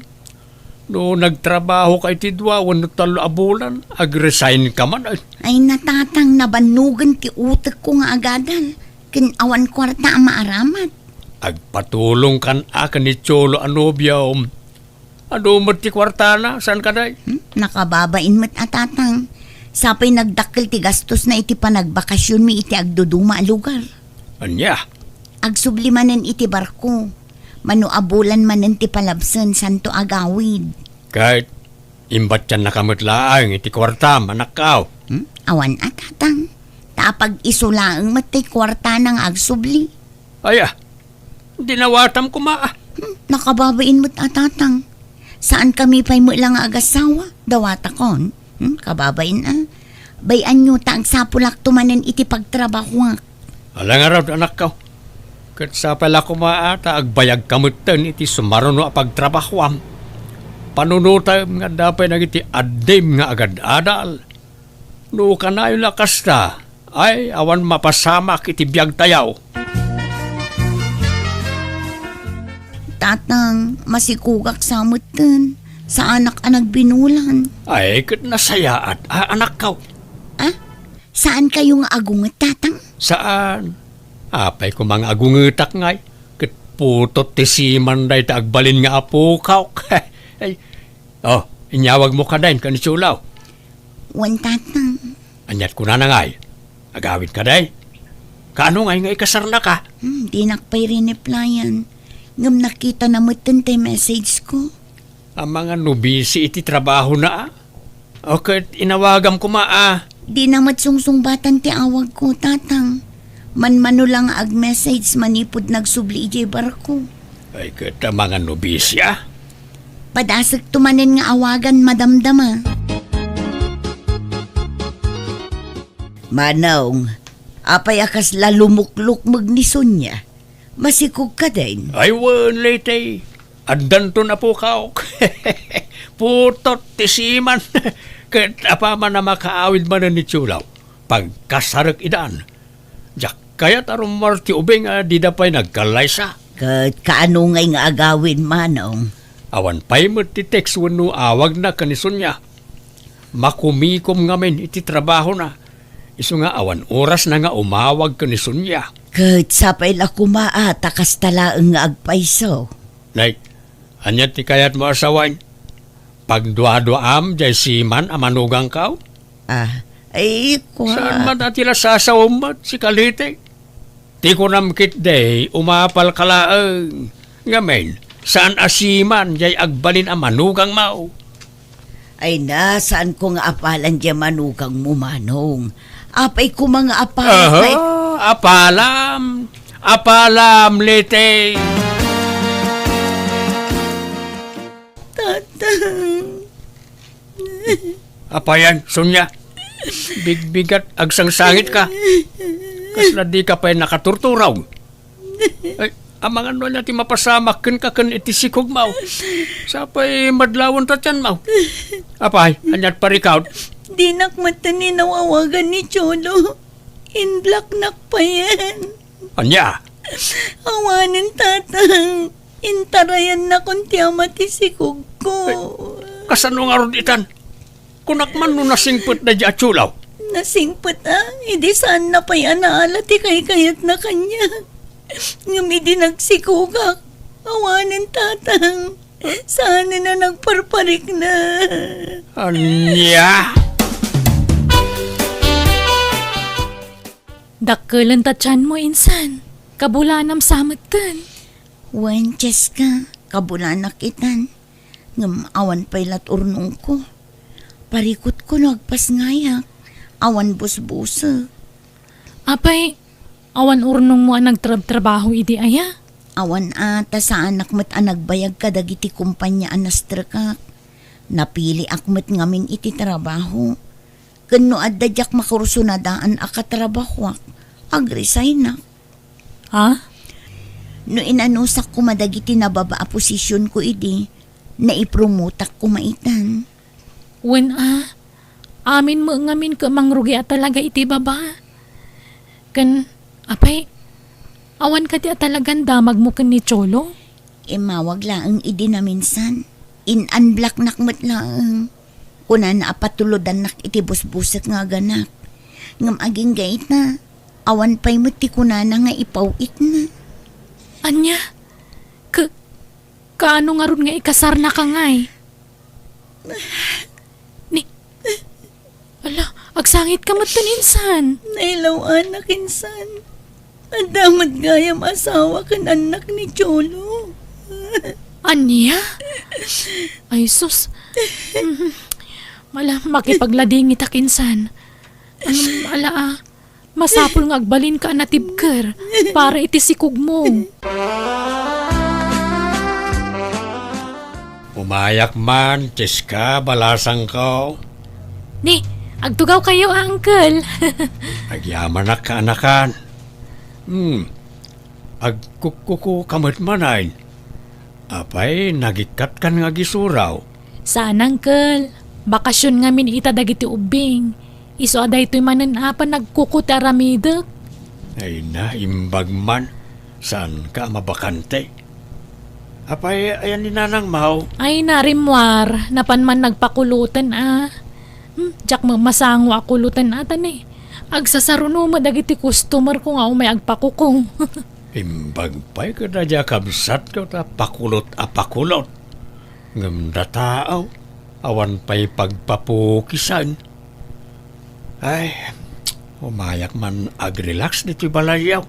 No nagtrabahoka iti dua wenno tallo a bulan, agresign ka man, ay. Ay, Tatang, nabannogen ti utekko nga agadal. Ken awan kuarta a maaramat. Agpatulongkan a ken ni Cholo a nobiom. Adu met ti kuartana, saan kadi? Hmm? Nakababain met a, Tatang. Sapay nagdakkel ti gastosna iti panagbakasionmi iti agduduma a lugar. Ania? Agsubli manen iti barko. Mano a bulan manen ti palabsen, saanto agawid. Ket imbatiannaka met laeng iti kuartam, anakko. Hmm? Awan a, Tatang. Ta apag-isu laeng met ti kuartana nga agsubli. Aya, dinawatam koma a. Hmm, nakababain met a, Tatang. Saankami pay met la nga agasawa, dawatakon. Hmm, kababain a. Bay-anyo ta agsapulakto manen iti pagtrabahoak. Ala ngarud, anakko. Ket sapay la koma a ta agbayagka metten iti sumaruno a pagtrabahoam. Panunotem nga adda pay dagiti addim nga agad-adal. No kanayon a kasta, ay, awan mapasamak iti biagtayo. Tatang, masikogak sa metten. Saanak a nagbinulan. Ay, ket nasayaat a, anakko. Ah? Saankayo nga agunget, Tatang? Saan. Apay koma nga agungetak ngay? Ket Putot ti siman dayta agbalin nga apok, kawk. Ay, oh, inyawagmo kadi ken ni Cholo? Wen, Tatang. Ania't kunana ngay? Agawid kadi? Kaano ngay nga ikasarnaka? Hmm, dinak pay rineplyan. Ngem nakitana metten ti message ko. Amangan no busy iti trabahona, a? O ket inawagam koma, a? Dina met sungsungbatan ti awagko, Tatang. Manmano la nga ag-message manipud nagsubli idiay barko. Ay, ket amangan no busy, a? Padasekto manen nga awagan madamdama. Manong, apay a kasla lumuklukmeg ni Sonia? Masikog kadin? Ay, wen, Leyte. Addanton a pukawk. Putot ti siman. Ket apaman a makaawid manen ni Cholo, pagkasarek idan. Diak kayat a rummuar ti ubing a dida pay nagkallaysa. Ket kaano ngay nga agawid, Manong? Awan pay met ti text wenno awagna ken ni Sonia. Makumikom ngamin iti trabahona. Isu nga awan orasna nga umawag ken ni Sonia. Ket sapay la koma a ta kasta laeng nga agpayso. Nay, ania ti kayatmo a sawen? Pagduaduaam diay siman a manugangko? Ah, ay, kua- Saan man a ti la sasawem met, sika Leyte? Ti kunam ketdi, umapalka laeng. Ngamin, saan a siman diay agbalin a manugangmo? Ay na, saanko nga apalan diay manugangmo, Manong. Apay koma nga apala Aha, kay apalam. Apalam, Leyte. Tatang. Apayan, Sonia. Bigbigat, agsangsangitka. Kasla dika pay nakaturturaw. Ay, amangan no ania ti mapasamak kenka ken iti sikogmo. Sapay madlawen ta tianmo. Apay, ania't parikut? Dinak metten inaw-awagan ni Cholo. Inblocknak payen. Ania? Awanen, Tatang. Intarayannakon ti ama ti sikogko. Ay, kasano ngarud itan? Kunak man no nasingpet daydi a Cholo? Nasingpet a, idi saanna pay a naala ti kaykayatna kaniak. Ngem idi nagsikogak, awanen, Tatang. Saanen a nagparparikna. Ania? Dakkelenta't tianmo, insan. Kabulanam sa metten. Wen, Cheska, kabulanak itan. Ngem awan pay la't urnongko. Parikutko no agpasngayak. Awan busbusek. Apay, awan urnongmo a nagtrabtrabaho idi aya? Awan a, ta saanak met a nagbayag kadagiti kompania a nastrekak. Napiliak met ngamin iti trabaho. Ken no adda diak makursunadaan a katrabahoak, agresignak. Ha? No inanusak koma dagiti nababa a posisionko idi, naipromotak koma itan. Wen a, amin met ngamin ket mangrugi a talaga iti baba. Ken, apay, awan kadi a talagan damagmo ken ni Cholo? Immawag laeng idi naminsan. In-unblocknak met laeng. Kunana a patulodannak iti busbusek nga aganak. Ngem agingga ita, awan pay met ti kunana nga ipaw-itna. Ania? Ka-, kaano ngarud nga ikasarnaka ngay? Ni, ala, agsangitka metten, insan. Nailaw-anak, insan. Adda met gayam asawa ken annak ni Cholo. Ania? Ay, sus. Ala, makipagladingitak, insan. Ngem, ala, a, masapul nga agbalinka a natibker para iti sikogmo. Umayak man, Cheska, balasangko. Ni, agtugawkayo a, Uncle. Agyamanak, kaanakan. Hmm, agkukkukoka met manen. Apay, nagikkatkan nga agisuraw? Saan, Uncle. Bakasion ngamin ita dagiti ubbing. Isu a daytoy manen a panagkuko ti aramidek. Ay na, imbag man. Saanka a mabakante? Apay, ayan ni Nanangmo? Ay na, rimmuar. Napan man nagpakuloten a. Hmm, diak met masango a kuloten a, ta ni, agsasaruno met dagiti customerko nga umay agpakuko. Imbag pay kadaydiay a kabsatko ta pakulot a pakulot. Ngem dataw, awan pay pagpapukisan. Ay, umayak man agrelax ditoy balayyo.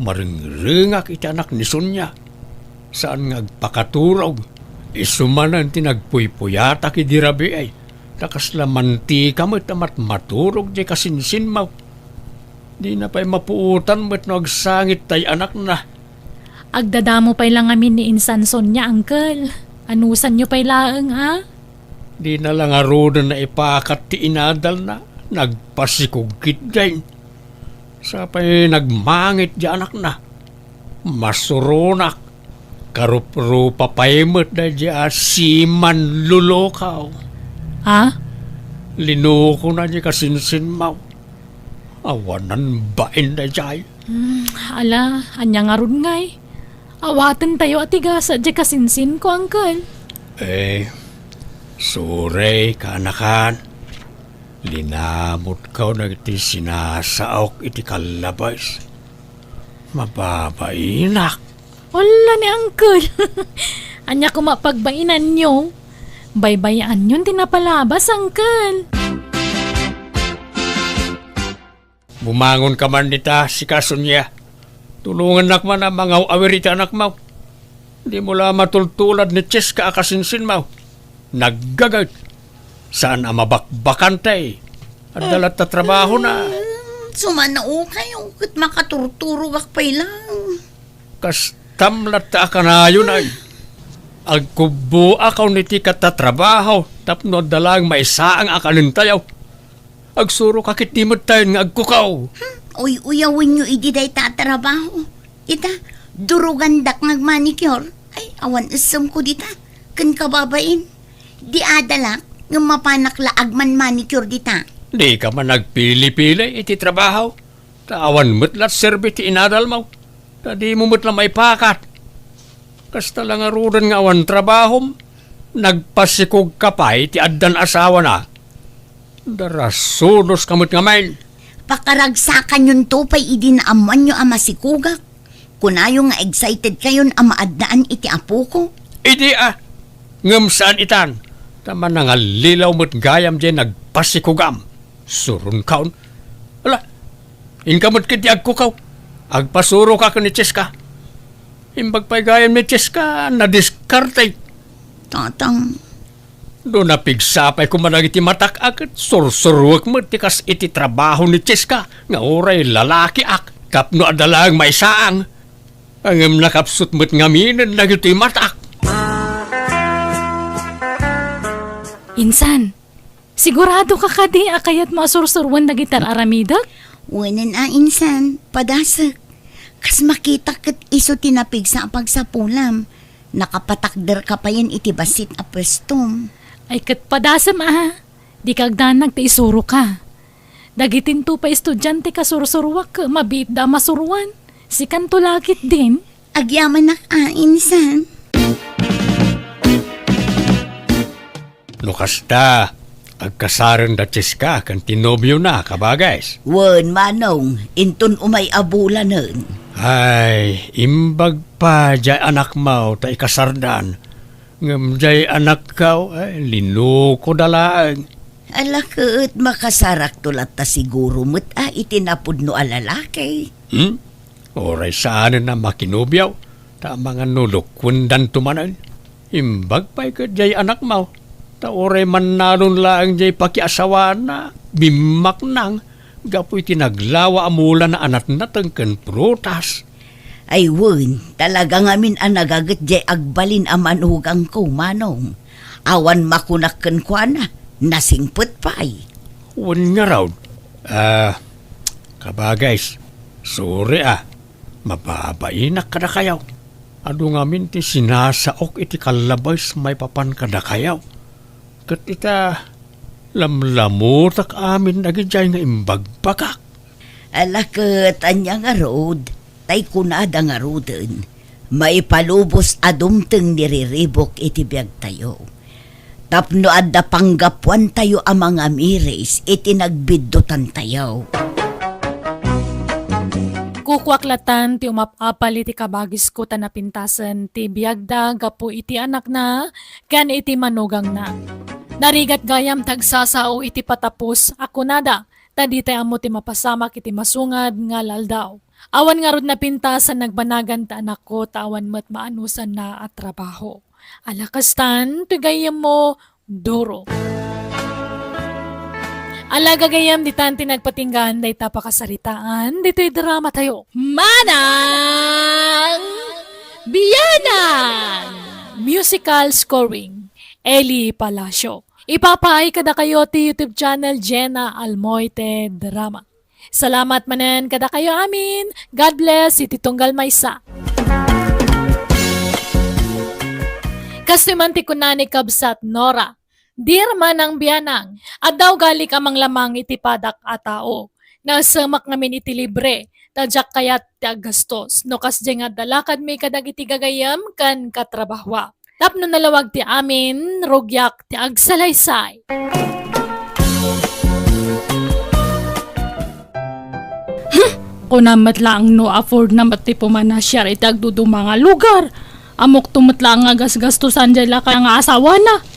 Marengrengak iti anak ni Sonia. Saan nga agpakaturog. Isu manen ti nagpuypuyatak idi rabii. Ta kasla mantika met a matmaturog diay kasinsinmaw. Dina pay mapuotan met no agsangit tay anakna. Agdadamo pay la ngamin ni Insan Sonia, Uncle. Anusanyo pay laeng, a? Dina la ngaruden naipakat ti inadalna, nagpasikog ketdin. Sapay nagmangit diay anakna. Masuronak. Karuprupa pay met daydiay a simanlulukaw. Ha? Linukona diay kasinsinmaw. Awanan bain daydiay. Hmm, ala, ania ngarud ngay? Awatentayo a ti gasat diay kasinsinko, Uncle. Eh, sorry, kaanakan. Linamutko dagiti sinasaok iti kallabes. Mababainak. Ala ni Uncle. Ania koma pagbainanyo? Baybay-anyon ti napalabas, Uncle. Bumangonka man dita, sika, Sonia. Tulongannak man a mangaw-awir iti anakmaw. Dimo la matultulad ni Cheska a kasinsinmaw. Naggaget. Saan a mabakbakantay. Adda latta trabahona. Hmm, sumanaokayo, ket makaturturogak pay lang. Kastam latta a kanayon ay. Agkubboak iti katatrabaho tapno adda laeng maisaang a kanentayo. Agsuroka ketdi metten nga agkukaw. Hmm, uy-uyawenyo idi dayta a trabaho. Ita, durugandak nga agmanicure. Ay, awan essemko dita. Ken kababain, di adalak ngem mapanak la agman-manicure dita. Dika man agpili-pili iti trabaho. Ta awan met la serbi ti inadalmaw. Ta dimo met la maipakat. Kasta la ngaruden nga awan trabahom, nagpasikogka pay ti addan asawana. Darasunoska met ngamin. Pakaragsakanyonto pay idi naammoanyo a masikogak. Kunayo nga excitedkayon a maaddaan iti apoko. Idi a, ngem saan itan, ta manangallilaw met gayam diay nagpasikogam. Suronkaon. Ala, inka met ketdi agkukaw. Agpasuroka ken ni Cheska. Imbag pay gayam ni Cheska, nadiskarte. Tatang. No napigsa pay koma dagiti matak a ket sursuruek met ti kas iti trabaho ni Cheska nga uray lalakiak tapno adda laeng maisaang. Ngem nakapsut met ngaminen dagitoy matak. Insan, siguradoka kadi a kayatmo a sursuroen dagiti ar-aramidek? Wen a, insan, padasek. Kas makitak ket isu ti napigsa a pagsapulam. Nakapatakderka payen iti bassit a puestom. Ay ket padasem a, dika agdanag ta isuroka. Dagitinto pay estudiante a sursuroak, mabiitda a masuroan. Sikanto la ketdin. Agyamanak a, insan. No kasta, agkasaren da Cheska ken ti nobiona, kabages. Wen, manong, inton umay a bulanen. Ay, imbag pay diay anakmaw ta ikasardan. Ngem diay anakkaw, ay, linukoda laeng. Ala ket, makasarakto latta siguro met a iti napudno a lalaki. Hmm? Uray saanen a makinubiaw, ta amangan no lukwendanto manen. Imbag pay ket diay anakmaw, ta uray mannalon laeng diay pakiasawaanna, bimmaknang, gapu iti naglawa a mulana a natnateng ken prutas. Ay wen, talaga ngamin a nagaget diay agbalin a manugangko, manong. Awan makunak kenkuana, nasingpet pay. Wen ngarud, ah, kabages, sorry a, mababainak kadakayo. Adu ngamin ti sinasaok iti kallabes maipapan kadakayo. Ket ita, lamlamutak amin dagidiay nga imbagbagak. Ala ket ania ngarud, tay kunada ngaruden, maipalubos a dumteng ni riribuk iti biagtayo. Tapno adda panggapuantayo a mangamiris iti nagbiddutantayo. Kukuak latan ti umap-apal iti kabagisko ta napintasen ti biagda gapu iti anakna ken iti manugangna. Narigat gayam ti agsasao iti patapos a kunada, ta ditay ammo ti mapasamak iti masungad nga aldaw. Awan ngarud napintas a nagbanagan ti anakko ta awan met maanusanna a trabaho. Ala kastan, ti gayyemmo, Duro. Ala gagayyem, ditan ti nagpatinggaan dayta pakasaritaan ditoy drama tayo. Manang Bianang! Musical scoring, Eli Palacio. Ipapaay kadakayo ti YouTube channel Jenna Almoite Drama. Salamat manen kadakayo amin. God bless iti tunggal maysa. Kastoy man ti kuna ni Kabsat Nora, "Dear Manang Bianang, adda ugalik a manglamang iti padak a tao. Nasemak ngamin iti libre, ta diak kayat ti aggastos. No kasdiay nga adda lakadmi kadagiti gagayyem ken katrabahoak. Tapno nalawag ti amin, rugiak ti agsalaysay." Hmm, kunam met laeng no afford na met ti pumanasiar iti agduduma nga lugar. Ammokto met laeng nga gasgastosan diay lakay nga asawana.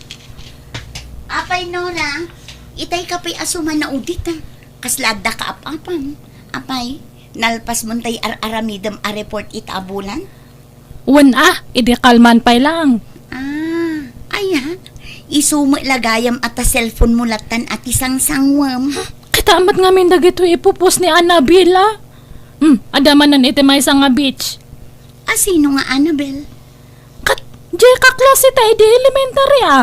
Apay, Nora, itay ka pay a sumanaw dita. Kasla adda kaap-apam. Apay, nalpas mo tay ar-aramidem a report ita a bulan? Wen a, idi kalman pay laeng. Ah, aya? Isu met la gayam a ta cellphone mo latan a ti sangsangwem. Kita met ngamin dagitoy ipupos ni Annabel, a. Hmm, adda manen iti maysa nga beach. A, sino nga Annabel? Ket, diay kaklase ta idi elementary, a.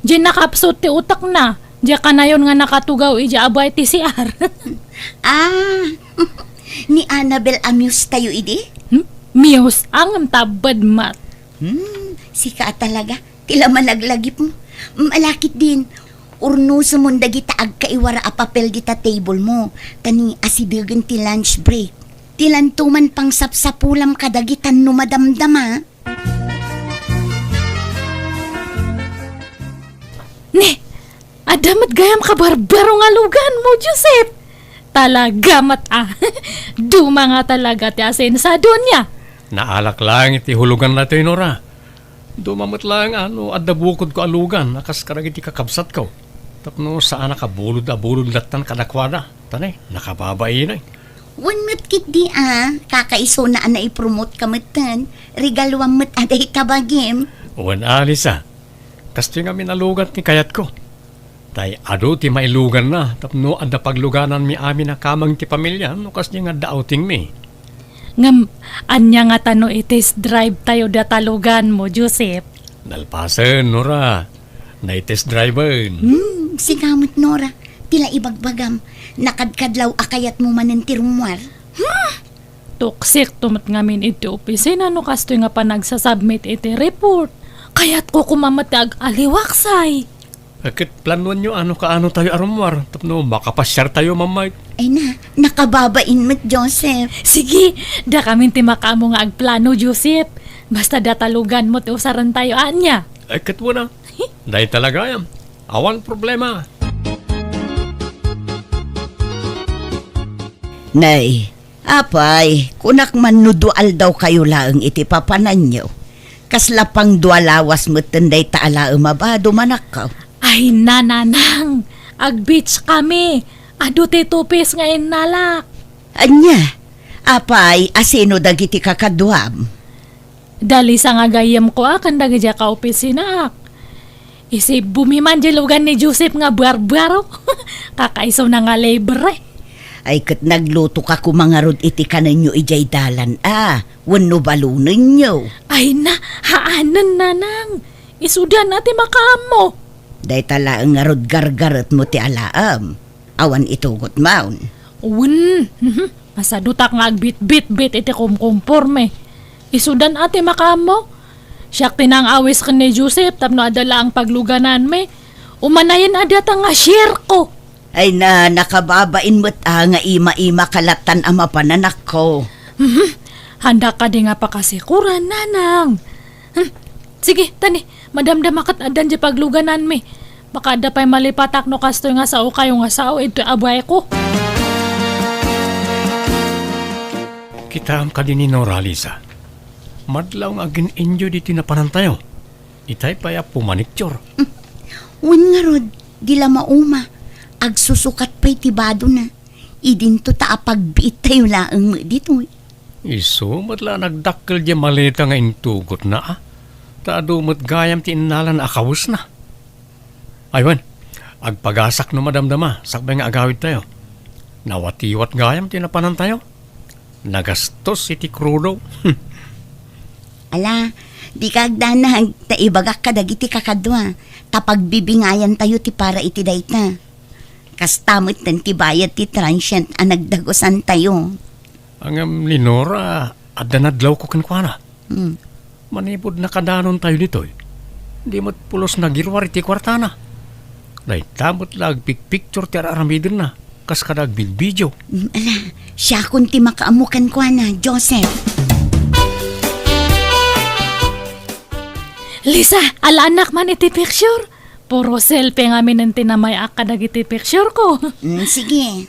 Diay nakapsut ti utekna. Diay kanayon nga nakatugaw idiay abay ti C R. Ah, ni Annabel a muse tayo idi? Hmm? Muse, a, ngem tabbed met. Hmm, sika a talaga. Ti la malaglagipmo. Malakit din. Urnosem dagita agkaiwara a papel dita table mo. Ta ni asidegen ti lunch break. Ti lanto man pangsapsapulam kadagita no madamdama. Ne, adda met gayam kabarbaro nga lugan mo, Joseph. Talaga met, a. Duma nga talaga ti asensadonia. Naalak laeng iti hulugan daytoy, Nora. Duma met laeng a no adda bukodko a lugan a kas kadagiti kakabsatko. Tapno saanak a bulod a bulod lattan kadakuada. Ta ne, nakababain, ay. Wen met ketdi a, kakaisuna a naipromote ka metten, regaluam met a dayta bagim. Wen a, Lisa. Kastoy ngamin a lugan ti kayatko. Tay adu ti mailuganna tapno adda paglugananmi amin a kameng ti pamilya no kasdiay nga adda outingmi. Ngem, ania ngata no i-test drive tayo dayta lugan mo, Joseph? Nalpasen, Nora. Nai-test driven. Hmm, sika met, Nora. Ti la ibagbagam, nakadkadlaw a kayatmo manen ti rummuar. Hmm! Tuksik to met ngamin iti opisina no kastoy nga panagsasubmit iti report. Kayatko koma met ti ag-aliwaksay. Ket planuanyo a no kaano tayo a rummuar tapno makapasiar tayo, Ma'am Mike. Ay na, nakababain met, Joseph. Sige, dakamin ti makaammo nga agplano, Joseph. Basta dayta lugan mo ti usaren tayo, ania? Ay, ket wen a. Dayta la gayam. Awan problema. Nay, apay, kunak man no dua aldawkayo laeng iti papananyo. Kasla pangdua lawas metten dayta a laem a bado, manakkaw. Ay, nanang, ag-beach kami. Adu ti two piece nga innalak. Ania? Apay, asino dagiti kakaduam? Da Lisa nga gayyemko a ken dagidiay kaopisinaak. Isibbomi man diay lugan ni Joseph nga buarbaro. Kakaisuna nga libre. Ay, ket nagluto ka koma ngarud iti kanenyo idiay dalan a, wenno balonenyo? Ay na, haanen, nanang. Isudan a ti makaammo. Dayta laeng ngarud gargaretmo ti alaem. Awan itugot maon. Wen, mhm. Masadutak nga agbitbitbit iti kumkumporme. Isudan a ti makaammo. Siak ti nang-awis ken ni Joseph tapno adda laeng paglugananmi. Umanayen a dayta nga share ko. Ay na, nakababain met a nga ima-ima ka lattan a mapananakko. Mhm. Handa kadi nga pakasikuran, nanang. Hmm. Sige, tani, madamdama ket addan diay paglugananmi. Makaadda pay malipatak no kastoy nga sao kayo nga sao, idtoy abayko. Kitaem kadi ni Nora, Lisa. Madlaw nga agin-enjoy ditoy napanantayo. Itay pay a pumanicture. Wen ngarud, di la mauma. Agsusukat pay ti badona. Idinto ta apagbiittayo laeng met ditoy. Isu met la nagdakkel diay maleta nga intugotna, a. Ta adu met gayam ti innalana a kawesna. Ay wen, agpagasak no madamdama, sakbay nga agawidtayo. Nawatiwat gayam ti napanantayo. Nagastos iti krudo. Ala, dika agdanag, ta ibagak kadagiti kakadua, ta pagbibingayantayo ti para iti dayta. Kasta metten ti bayad ti transient a nagdagusantayo. Ngem ni Nora, adda nadlawko kenkuana. Hmm. Manipud nakadanontayo ditoy, di met pulos nagiruar iti kuartana. Dayta met la agpikpiktur ti ar-aramidenna, kas kada agvidvideo. Hmm, ala, siakon ti makaammo kenkuana, Joseph. Lisa, alaannak man iti picture. Puro selfie ngamin ti namay-ak kadagiti picture ko. Mm, sige.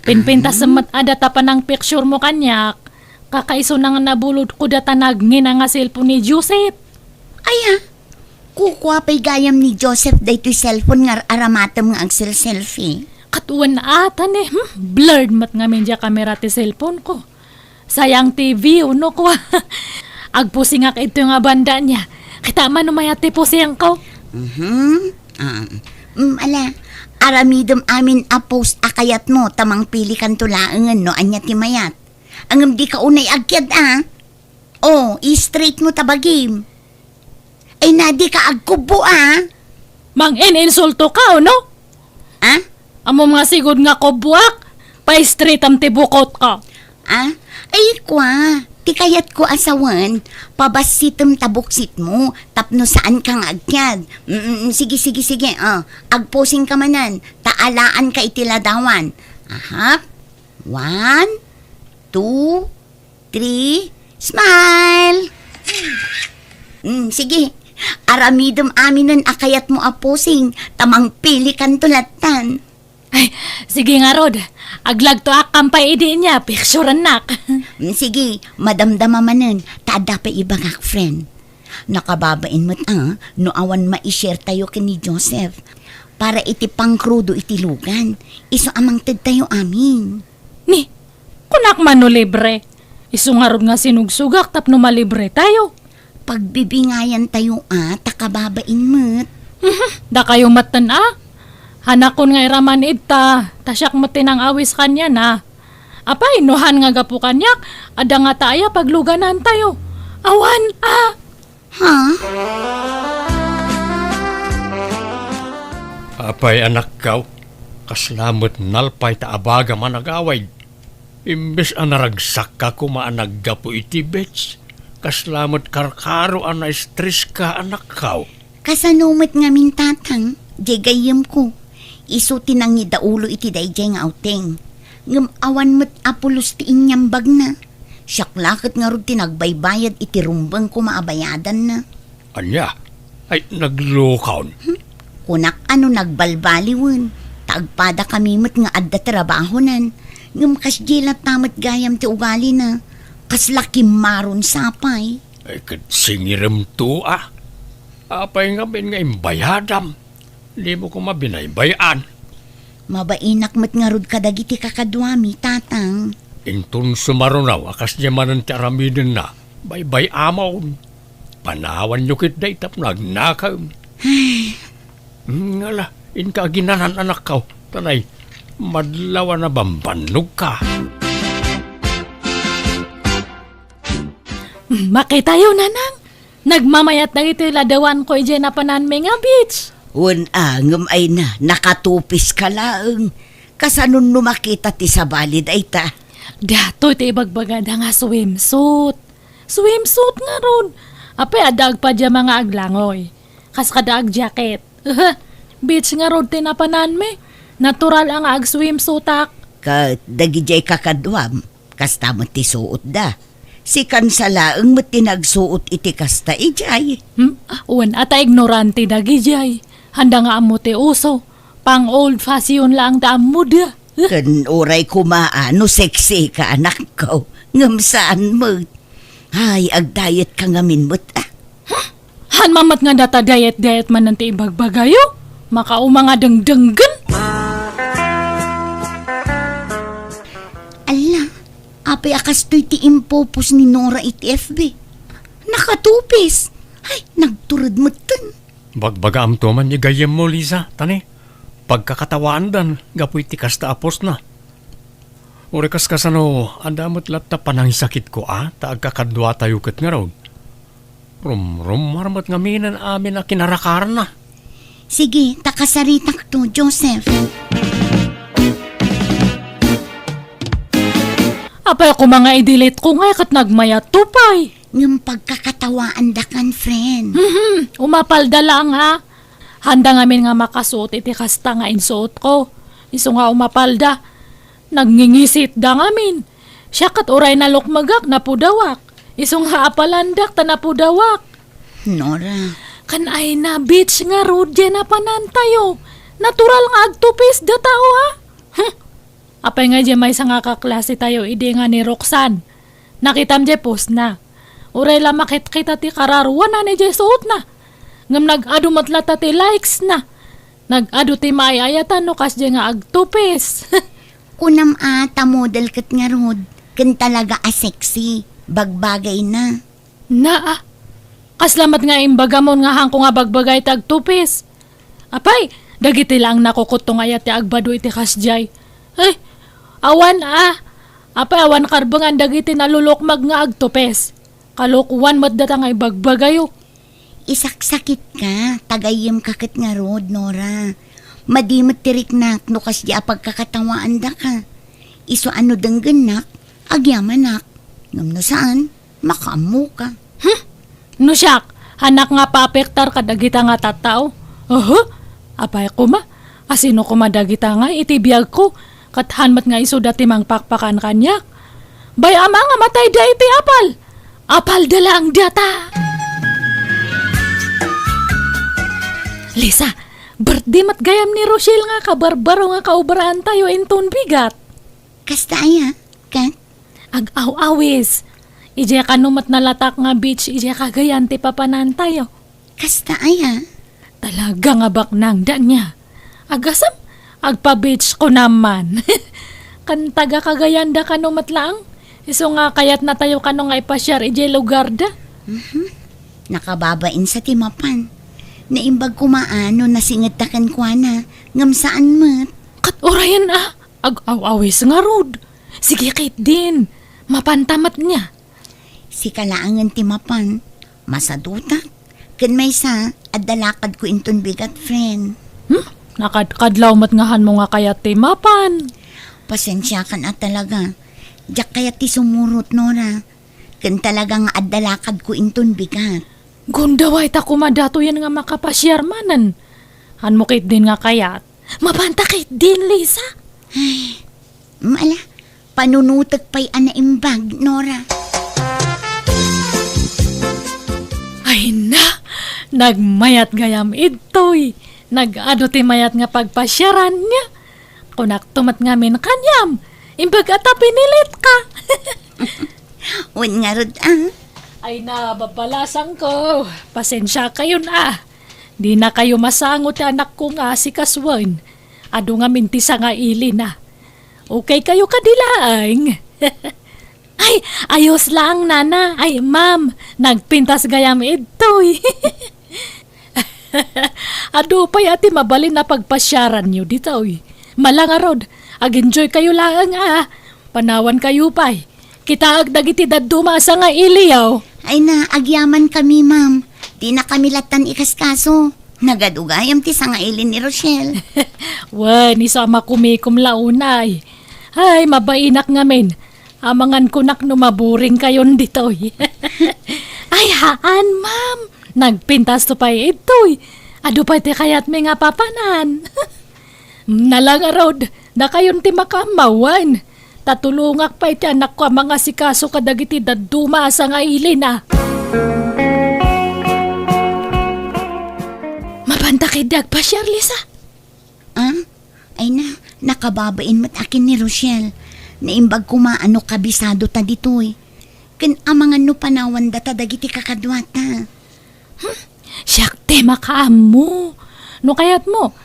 Pinpintas met a data panang picture mo kaniak. Kakaisuna nga nabulodko data nagngina nga cellphone ni Joseph. Ay, a. Kukua pay gayam ni Joseph daytoy cellphone nga ar-aramatem nga agselselfie. Ket wen ata ni, hmm? Blurred met ngamin diay kamera ti cellphone ko. Sayang ti view, no, kua. Agpusingak ito nga banda niya. Kita man no mayat ti pusingko. Mhm. Ah, mm, ala, aramidem amin a post a kayatmo, ta mangpilikanto laengen no ania ti mayat. Ngem dika unay agkiad, a. Oh, i-straight mo ta bagim. Ay na, dika agkubbo, a. Mangin-insulto ka, o no? A? Ammom nga sigud nga kubboak, pa-straightam ti bukotko. A? Ay, kua, ti kayatko a sawen, pabassitem ta buksitmo, tapno saanka nga agkiad. Mm, mm, sige, sige, sige, a. Agposingka manen, ta alaanka iti ladawan. Aha. One, two, three, smile! Mm, sige. Aramidem aminen a kayatmo a posing, ta mangpilikanto lattan. Ay, sige ngarud. Aglagtoak kampay idi nia, picturennak. Mm, sige, madamdama manen, ta adda pay ibagak, friend. Nakababain met a, no awan mai-share tayo ken ni Joseph. Para iti pangkrudo iti lugan, isu a mangted tayo amin. Ni, kunak man no libre. Isu ngarud nga sinugsugak tapno malibre tayo. Pagbibingayan tayo a, ta kababain met. Mhm, dakayo metten a. Hanakon nga iraman ita, ta siak met ti nang-awis kaniana. Apay, no han nga gapu kaniak, adda ngata aya pagluganan tayo. Awan a. Ha? Apay, anakko, kasla met nalpay ta abagam a nagawid. Imbes a naragsakka koma a naggapu iti beach, kasla met karkaro a na-stresska, anakko. Kasano met ngamin, Tatang, diay gayyemko? Isu ti nangidaulo iti daydiay nga outing. Ngem awan met a pulos ti inyambagna. Siak la ket ngarud ti nagbaybayad iti rumbeng koma a bayadanna. Ania? Ay, naglukon. Hmm? Kunak a no nagbalbaliwen, ta agpadakami met nga adda trabahonan. Ngem kasdiay latta met gayam ti ugalina. Kasla kimmaron sapay. Ay, ket singiremto a. Apay ngamin nga imbayadam? Dimo koma binaybay-an. Mabainak met ngarud kadagiti kakaduami, Tatang. Inton sumarunaw a kasdiay manen ti aramidenna, baybay-amon. Panawanyo ketdi tapno agnakem. Ay. Hmm, ala, inka aginanan, anakko. Tanay, madlaw a nabambannogka. Hmm, makitayo, Nanang. Nagmamayat dagitoy ladawanko idiay napananmi nga beach. Wen a, ngem ay na, nakatupiska laeng. Kasanon no makita ti sabali dayta? Datoy ti ibagbagada nga swimsuit. Swimsuit ngarud. Apay, adda agpajama nga aglangoy. Kas kada agjacket. Beach ngarud ti napananmi. Natural a nga agswimsuitak. Ket dagidiay kakaduam, kasta met ti suotda. Si Kansa laeng met ti nagsuot iti kasta idiay. Hmm? Wen a ta ignorante dagidiay. Handa nga ammo ti uso. Pang old fashion laeng ti ammoda. Ken uray koma a no sexy ka, anakko. Ngem saan met. Ay, agdiet ka ngamin met, ah. Huh? Haan man met nga data diet-diet manen ti ibagbagayo? Makauma nga dengdenggen? Alla, apay a kastoy ti impopost ni Nora iti F B? Nakatupis! Ay, nagtured metten. Bagbagaamto man ni gayyemmo, Liza, tani pagkakatawaandan gapu iti kasta a postna. Uray kas kasano, adda met latta panangisakitko a ta agkakaduatayo ket ngarud. Rumrummar met ngaminen amin a kinarakarna. Sige, ta kasaritakto, Joseph. Apay koma nga i-delete ko ngay ket nagmayatto pay. Ngem pagkakatawaandakan, friend. Mhm, umapalda laeng a. Haanda ngamin nga makasuot iti kasta nga insuotko. Isu nga umapalda. Nagngingisitda ngamin. Siak ket uray nalukmegak, napudawak. Isu nga apalandak ta napudawak. Nora. Kan ay na, bitch ngarud, diay napanantayo. Natural nga agtupis datayo, ha? Huh. Apay nga diay maysa nga kaklasetayo idi nga ni Roxanne? Nakitam diay postna. Uray la makitkita ti kararuana idiay suotna. Ngem nag-adu met latta ti likesna. Nag-adu ti maay-ayatan no kasdiay nga agtupis. Kunam a ta model ket ngarud, ken talaga a sexy, bagbagayna. Naa, kasla met nga imbagamon nga haanko nga bagbagay ti agtupis. Apay, dagiti laeng nakukutto nga ayat ti agbadu iti kasdiay. Ay, awan a. Apay, awan karbengan dagiti nalulukmag nga agtupis. Kalokoan met data nga ibagbagayo. Isaksakitka, ta gayyemka ket ngarud, Nora. Madi met ti riknak no kasdiay a pagkakatawaandaka. Isu a no denggennak, agyamanak. Ngem no saan, makaammoka. Hmm? No siak, haanak nga paapektar kadagita nga tattao? Oho? Apay koma? Asino koma dagita ngay iti biagko? Ket haan met nga isuda ti mangpakpakan kaniak? Bay-am a nga matayda iti apal. Apalda laeng data. Lisa, birthday met gayam ni Rochelle nga kabarbaro nga kaobraantayo inton bigat. Kasta aya, ket? Ag-aw-awis. Idiay kano met nalatak nga beach idiay kagayan ti papanantayo. Kasta aya? Talaga nga baknang, Dania. Agasem, agpa-beach ko naman. Kan taga-Cagayan da kano met laeng. Isu nga kayatnatayo kano nga ipasiar idiay lugarda. Mhm. Nakababain sa ti mapan. Naimbag koma a no nasingedta kenkuana, ngem saan met. Ket urayen a, ag-aw-awis ngarud. Sige ketdin, mapanta met nia. Sika laengen ti mapan, masadutak. Ken maysa, adda lakadko inton bigat, friend. Hmm? Nakadkadlaw met nga hanmo nga kayat ti mapan. Pasensiakan a talaga. Diak kayat ti sumurot, Nora. Ken talaga nga adda lakadko inton bigat. Gundaway ta koma datoyen nga makapasiar manen. Hanmo ketdin nga kayat. Mapanta ketdin, Lisa. Ay, mala, panunutek pay a naimbag, Nora. Ay na, nagmayat gayam idtoy. Nag-adu ti mayat nga pagpasiaran nia. Kunakto met ngamin kaniam, imbag a ta pinilitka. Wen ngarud, ah. Ay na, babalasangko. Pasensiakayon, ah. Dinakayo masango ti anakko nga asikasuen. Adu ngamin ti sangailina. Okay kayo kadi laeng? Ay, ayos laeng, nana. Ay, ma'am, nagpintas gayam idtoy. Adu pay a ti mabalin a pagpasiaranyo ditoy. Mala ngarud, ag-enjoy kayo laeng a. Panawan kayo pay. Kitaek dagiti dadduma a sangailiyo. Ay na, agyamankami, ma'am. Dinakami lattan ikaskaso. Nagadu gayam ti sangaili ni Rochelle. Wen, isu a makumikom la unay. Ay, mabainak ngamin. Amangan kunak no maburing kayon ditoy. Ay, haan, ma'am. Nagpintasto pay itoy. Adu pay ti kayatmi nga papanan. Nala ngarud, dakayon ti makaammawen. Ta tulongak pay ti anakko a mangasikaso kadagiti dadduma a sangailina. Mapanta ketdi agpasiar, Lisa? Ah? Ay na, nakababain met a ken ni Rochelle. Naimbag koma a no kabisado ta ditoy. Ken amangan no panawan data dagiti kakaduata. Hmm, siak ti makaammo. No kayatmo,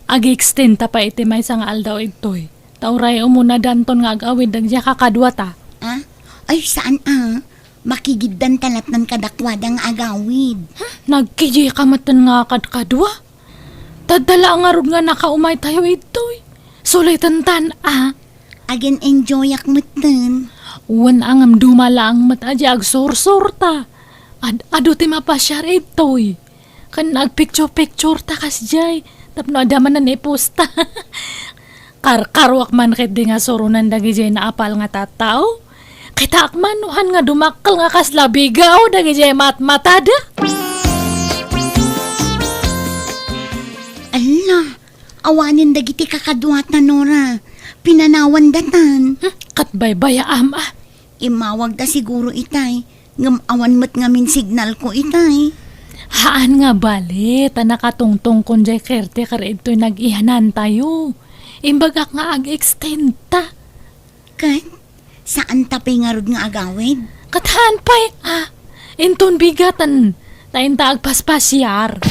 ag-extend ta pay iti maysa nga aldaw ditoy. Ta uray umuna danton nga ag-awid dagiti kakaduata. Ah? Ay, saan a? Makigiddan ta lattan kadakuada nga agawid. Hmm, nagkijika metten nga kadkadua? Tadda la ngarud nga nakaumay tayo ditoy. Sulitan tan a. Agin-enjoyak metten. Wen a ngem duma laeng met a di agsursurta. Ad-adu ti mapasiar ditoy. Ken agpicture-picture ta kasdiay. Tapno adda manen iposta. Karkaruak man ketdi nga suronen dagidiay naapal nga tattao. Kitaak man no han nga dumakkel nga kasla bigaw dagidiay matmatada. Alla, awanen dagiti kakaduata, Nora. Pinanawan datan. Hmm, ket baybayaam a. Immawagda siguro itay, ngem awan met ngamin signalko itay. Haan nga bale, ta nakatungtong kon diay caretaker ditoy nag-iyanantayo. Imbagak nga ag-extend ta. Ket, saan ta pay ngarud nga agawid? Ket haan pay, ah, inton bigaten, ta inta agpaspasiar.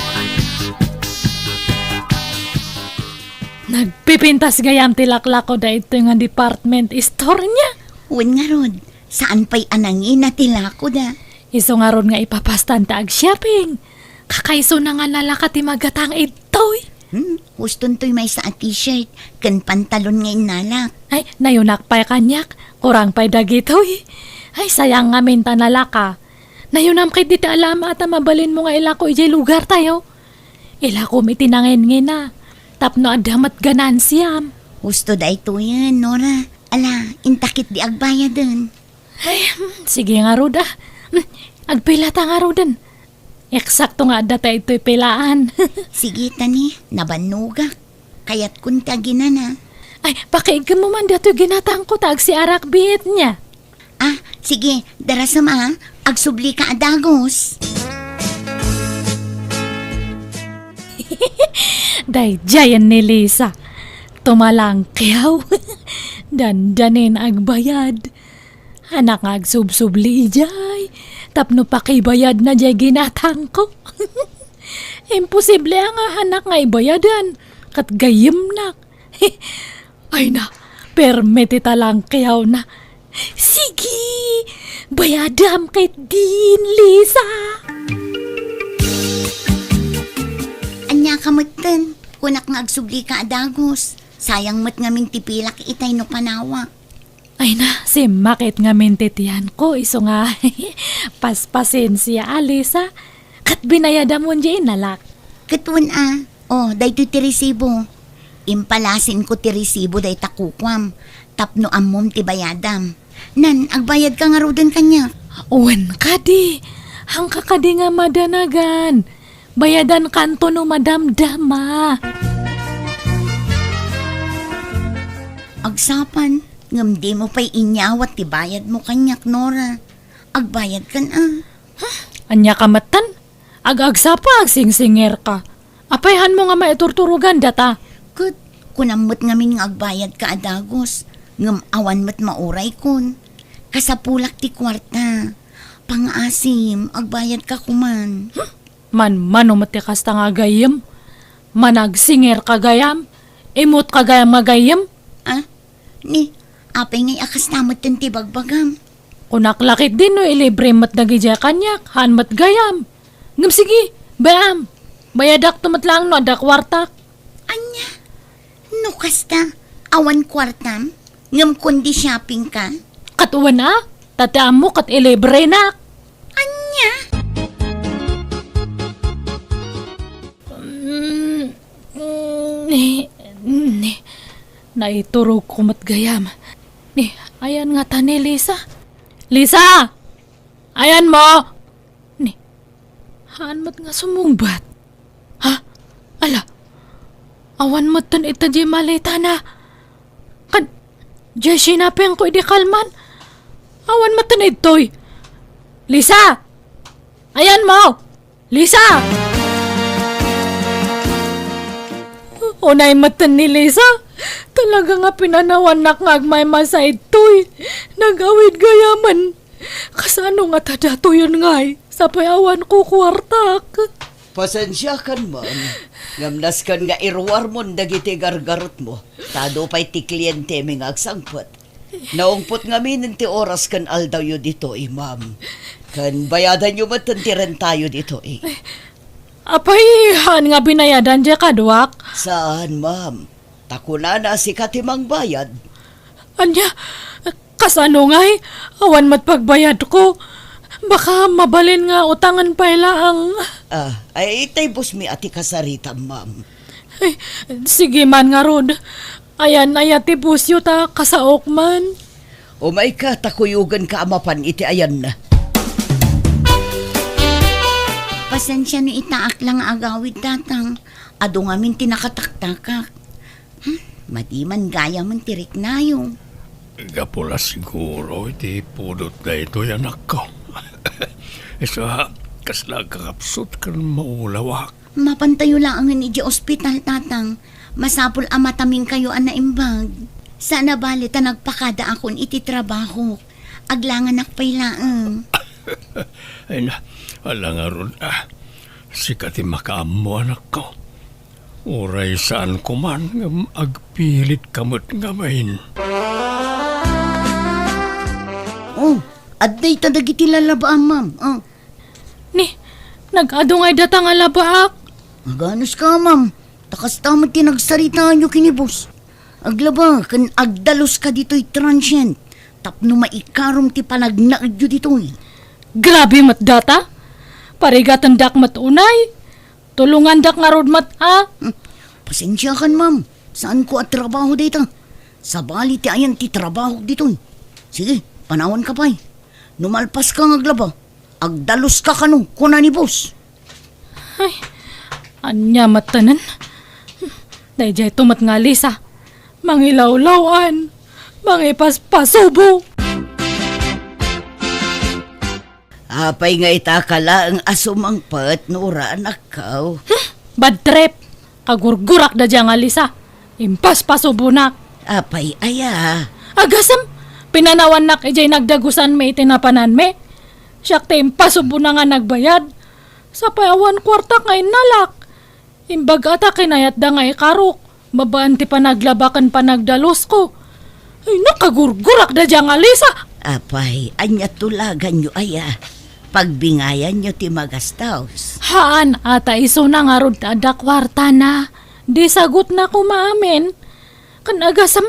Nagpipintas gayam ti laklako daytoy nga department store niya. Wen ngarud, saan pay a nangina ti lakoda. Isu ngarud nga ipapastan ta ag-shopping. Kakaisuna nga nalaka ti magatang ditoy. Hmm, huston toy maysa a t-shirt ken pantalon nga innalak. Ay, nayunak pay kaniak, kurang pay dagitoy. Ay, sayang ngamin ta nalaka. Nayunam ketdi ti alama ta mabalinmo nga ilako idiay lugartayo. Ilakom iti nangingina, tapno adda met ganansiam. Husto daytoyen, Nora. Ala, inta ketdi agbayaden. Ay, hmm, sige ngarud a. Hmm, agpila ta ngaruden. Eksakto nga adda ta itoy pilaan. Sige, tani, nabannogak. Kayatkon ti aginana. Ay, pakiiggem mo man datoy ginatangko ta agsiarak biit niya. Ah, sige, darasem a, agsubli ka a dagus. Daydiayen ni Lisa. Tumalangkiaw. Dandanin agbayad. Hanak nga agsubsubli idiay, tapno pakibayadna diay ginatangko. Imposible a nga hanak nga ibayadan, ket gayyemnak. Ay na, permi ti talangkiawna. Sige, bayadam ketdin, Lisa. Ania ka metten, kunak nga agsubli ka a dagus. Sayang met ngamin ti pilak itay no panawak. Ay na, simmakit ngamin ti tiyanko, isu nga paspasensia, Alisa. Ket binayadam wen diay innalak? Ket wen a. O, daytoy ti resibo. Impalasinko ti resibo dayta kukuam, tapno ammom ti bayadam. Nan, agbayadka ngaruden kaniak? Wen kadi, haanka kadi nga madanagan. Bayadankanto no madamdama. Agsapa, ngem dimo pay inyawat ti bayadmo kaniak, Nora. Agbayadkan a. Huh? Ania ka metten? Ag-agsapa, agsingsingerka. Apay haanmo nga maiturturogan data? Ket, kunam met ngamin nga agbayadka a dagus, ngem awan met mauraykon. Kasapulak ti kuarta. Pangaasim, agbayadka koman. Hmm? Manmano met ti kasta nga agayyem? Managsingerka gayam? Immotka gayam nga agayyem? Ah? Ni, apay ngay a kasta metten ti bagbagam? Kunak la ketdi no ilibrem met dagidiay kaniak, haan met gayam. Ngem sige, bay-am. Bayadakto met laeng no adda kuartak. Ania? No kasta, awan kuartam? Ngem kundi shoppingka? Ket wen a, ta ti ammo ket ilibrenak. Ania? Mm, mm, ni, ni, naiturogko met gayam. Ni, ayan ngata ni Lisa. Lisa! Ayanmo! Ni, haan met nga sumungbat. Ha? Ala, awan metten ita diay maletana. Ken, diay sinapengko idi kalman. Awan metten idtoy. Lisa! Ayanmo! Lisa! Unay metten ni Lisa. Talaga nga pinanawannak nga agmaymaysa ditoy. Nag-awid gayamen. Kasano ngata datoyen ngay? Sapay awan ko kuartak. Pasensiakan man, ngem nasken nga iruarmon dagiti gargarotmo, ta adu pay ti klientemi nga agsangpet. Naungpot ngamin ti oras ken aldawyo ditoy, ma'am. Ken bayadanyo met ti rentayo ditoy. Apay, haan nga binayadan diay kaduak? Saan, ma'am. Ta kunana sika ti mangbayad. Ania? Kasano ngay? Awan met pagbayadko. Baka mabalin nga utangen pay laeng. Ah, ay, tay bossmi a ti kasaritam, ma'am. Ay, sige man ngarud. Ayan aya ti bossyo ta kasaok man. Umayka ta kuyogenka a mapan iti ayanna. Pasensia no itaak la nga agawid, Tatang. Adu ngamin ti nakataktakak. Hmm, madi man gayamen ti riknayo. Gapu la siguro iti pudot daytoy, anakko. Isu a, kasla agkakapsut ken maulawak. Mapantayo laengen idiay ospital, Tatang. Masapul a mataminkayo a naimbag. Saan a bale ta nagpakadaakon iti trabahok. Aglanganak pay laeng. Ay na, ala ngarud, ah. Sika ti makaammo, anakko. Uray saanko man, ngem agpilitka met ngamin. Oh, adda ita dagiti lalabaam, ma'am. Oh. Ni, nag-adu ngay data nga labaak? Aganuska, ma'am. Ta kasta met ti nagsaritaanyo ken ni boss. Aglaba ken agdaluska ditoy transient tapno maikarom ti panagnaedyo ditoy. Grabe met data! Parigatendak met unay. Tulongandak ngarud met a. Hmm. Pasensiakan, ma'am. Saanko a trabaho dayta. Sabali ti ayan ti trabahok ditoy. Sige, panawanka pay. No malpaska nga aglaba, agdaluska kano, kuna ni boss. Ay, ania met tanen? Daydiay to met nga Lisa. Mangilawlaw-an, mangipaspasubo. Apay nga ita ka laeng a sumangpet, Nora, anakko? Hmm, bad trip. Kagurgurak da dia nga Lisa. Impaspasubonak. Apay aya? Agasem, pinanawannak idiay nagdagusanmi iti napananmi. Siak ti impasubona nga nagbayad. Sapay awan kuartak nga innalak. Imbag-a ta kinayatda nga ikarok, babaen ti panaglaba ken panagdalusko. Ay, nakagurgurak da dia nga Lisa! Apay, ania tulaganyo aya? Pagbingayanyo ti magastos. Haan, a ta isuna ngarud ti adda kuartana. Di sagutna koma amin. Ken agasem,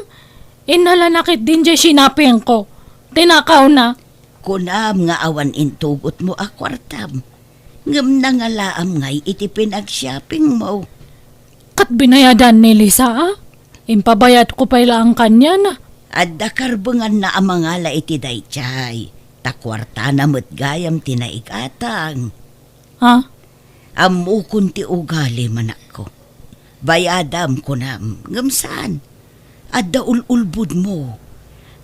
innalanak ket din diay sinapingko. Tinakawna. Kunam nga awan intugotmo a kuartam, ngem nangalaam ngay iti pinagshoppingmo. Ket binayadan ni Lisa, a? Impabayadko pay laeng kaniana. Adda karbenganna a mangala iti daydiay, ta kuartana met gayam ti naigatang. Ha? Ammokon ti ugalim, anakko. Bayadam, kunam, ngem saan. Adda ul-ulbodmo.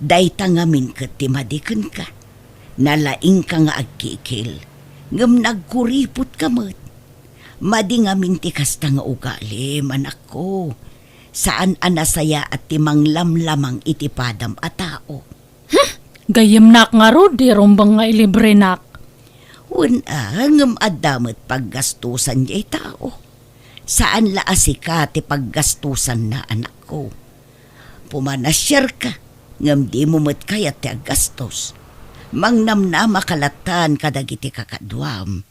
Dayta ngamin ket ti madi kenka. Nalaingka nga agkikil, ngem nagkuripotka met. Madi ngamin ti kasta nga ugalim, anakko. Saan a nasayaat ti manglamlamang iti padam a tao. Hmm, gayyemnak ngarud ti rumbeng nga ilibrenak. Wen a, ngem adda met paggastosan diay tao. Saan la a sika ti paggastosanna, anakko. Pumanasiarka, ngem dimo met kayat ti aggastos. Mangnamnamaka lattan kadagiti kakaduam.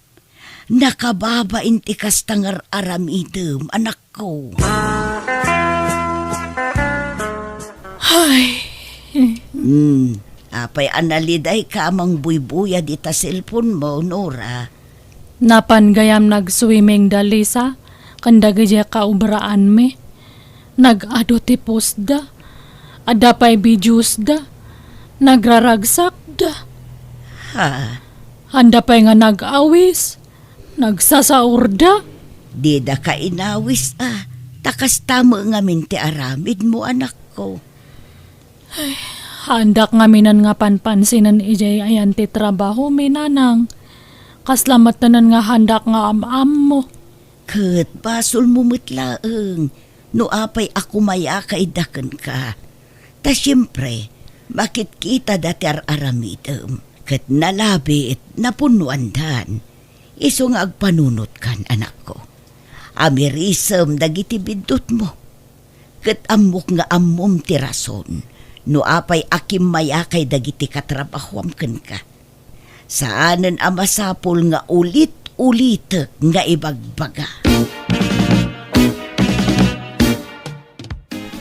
Nakababain ti kasta nga ar-aramidem, anakko. Hay. Hmm, apay a nalidayka a mangbuybuyad ita cellphone mo, Nora? Napan gayam nag-swimming da Lisa, ken dagidiay kaobraanmi. Nag-adu ti postda. Adda pay videosda. Nagraragsakda. Ha? Anda pay nga nag-awis. Nagsasaurda. Didaka inawis a, ta kasta met ngamin ti aramidmo, anakko. Ay, haandak ngaminen nga panpansinen idiay ayan ti trabahomi, nanang. Kasla metten nga haandak nga am-ammo. Ket basolmo met laeng, no apay a kumayakayda kenka. Ta siempre, makitkitada ti ar-aramidem, ket nalabit, napunnoandan. Isu nga agpanunotkan, anakko. Amirisem dagiti biddutmo. Ket ammok nga ammom ti rason no apay a kimmayakay dagiti katrabahoam kenka. Saanen a masapul nga ulit-ulitek nga ibagbaga.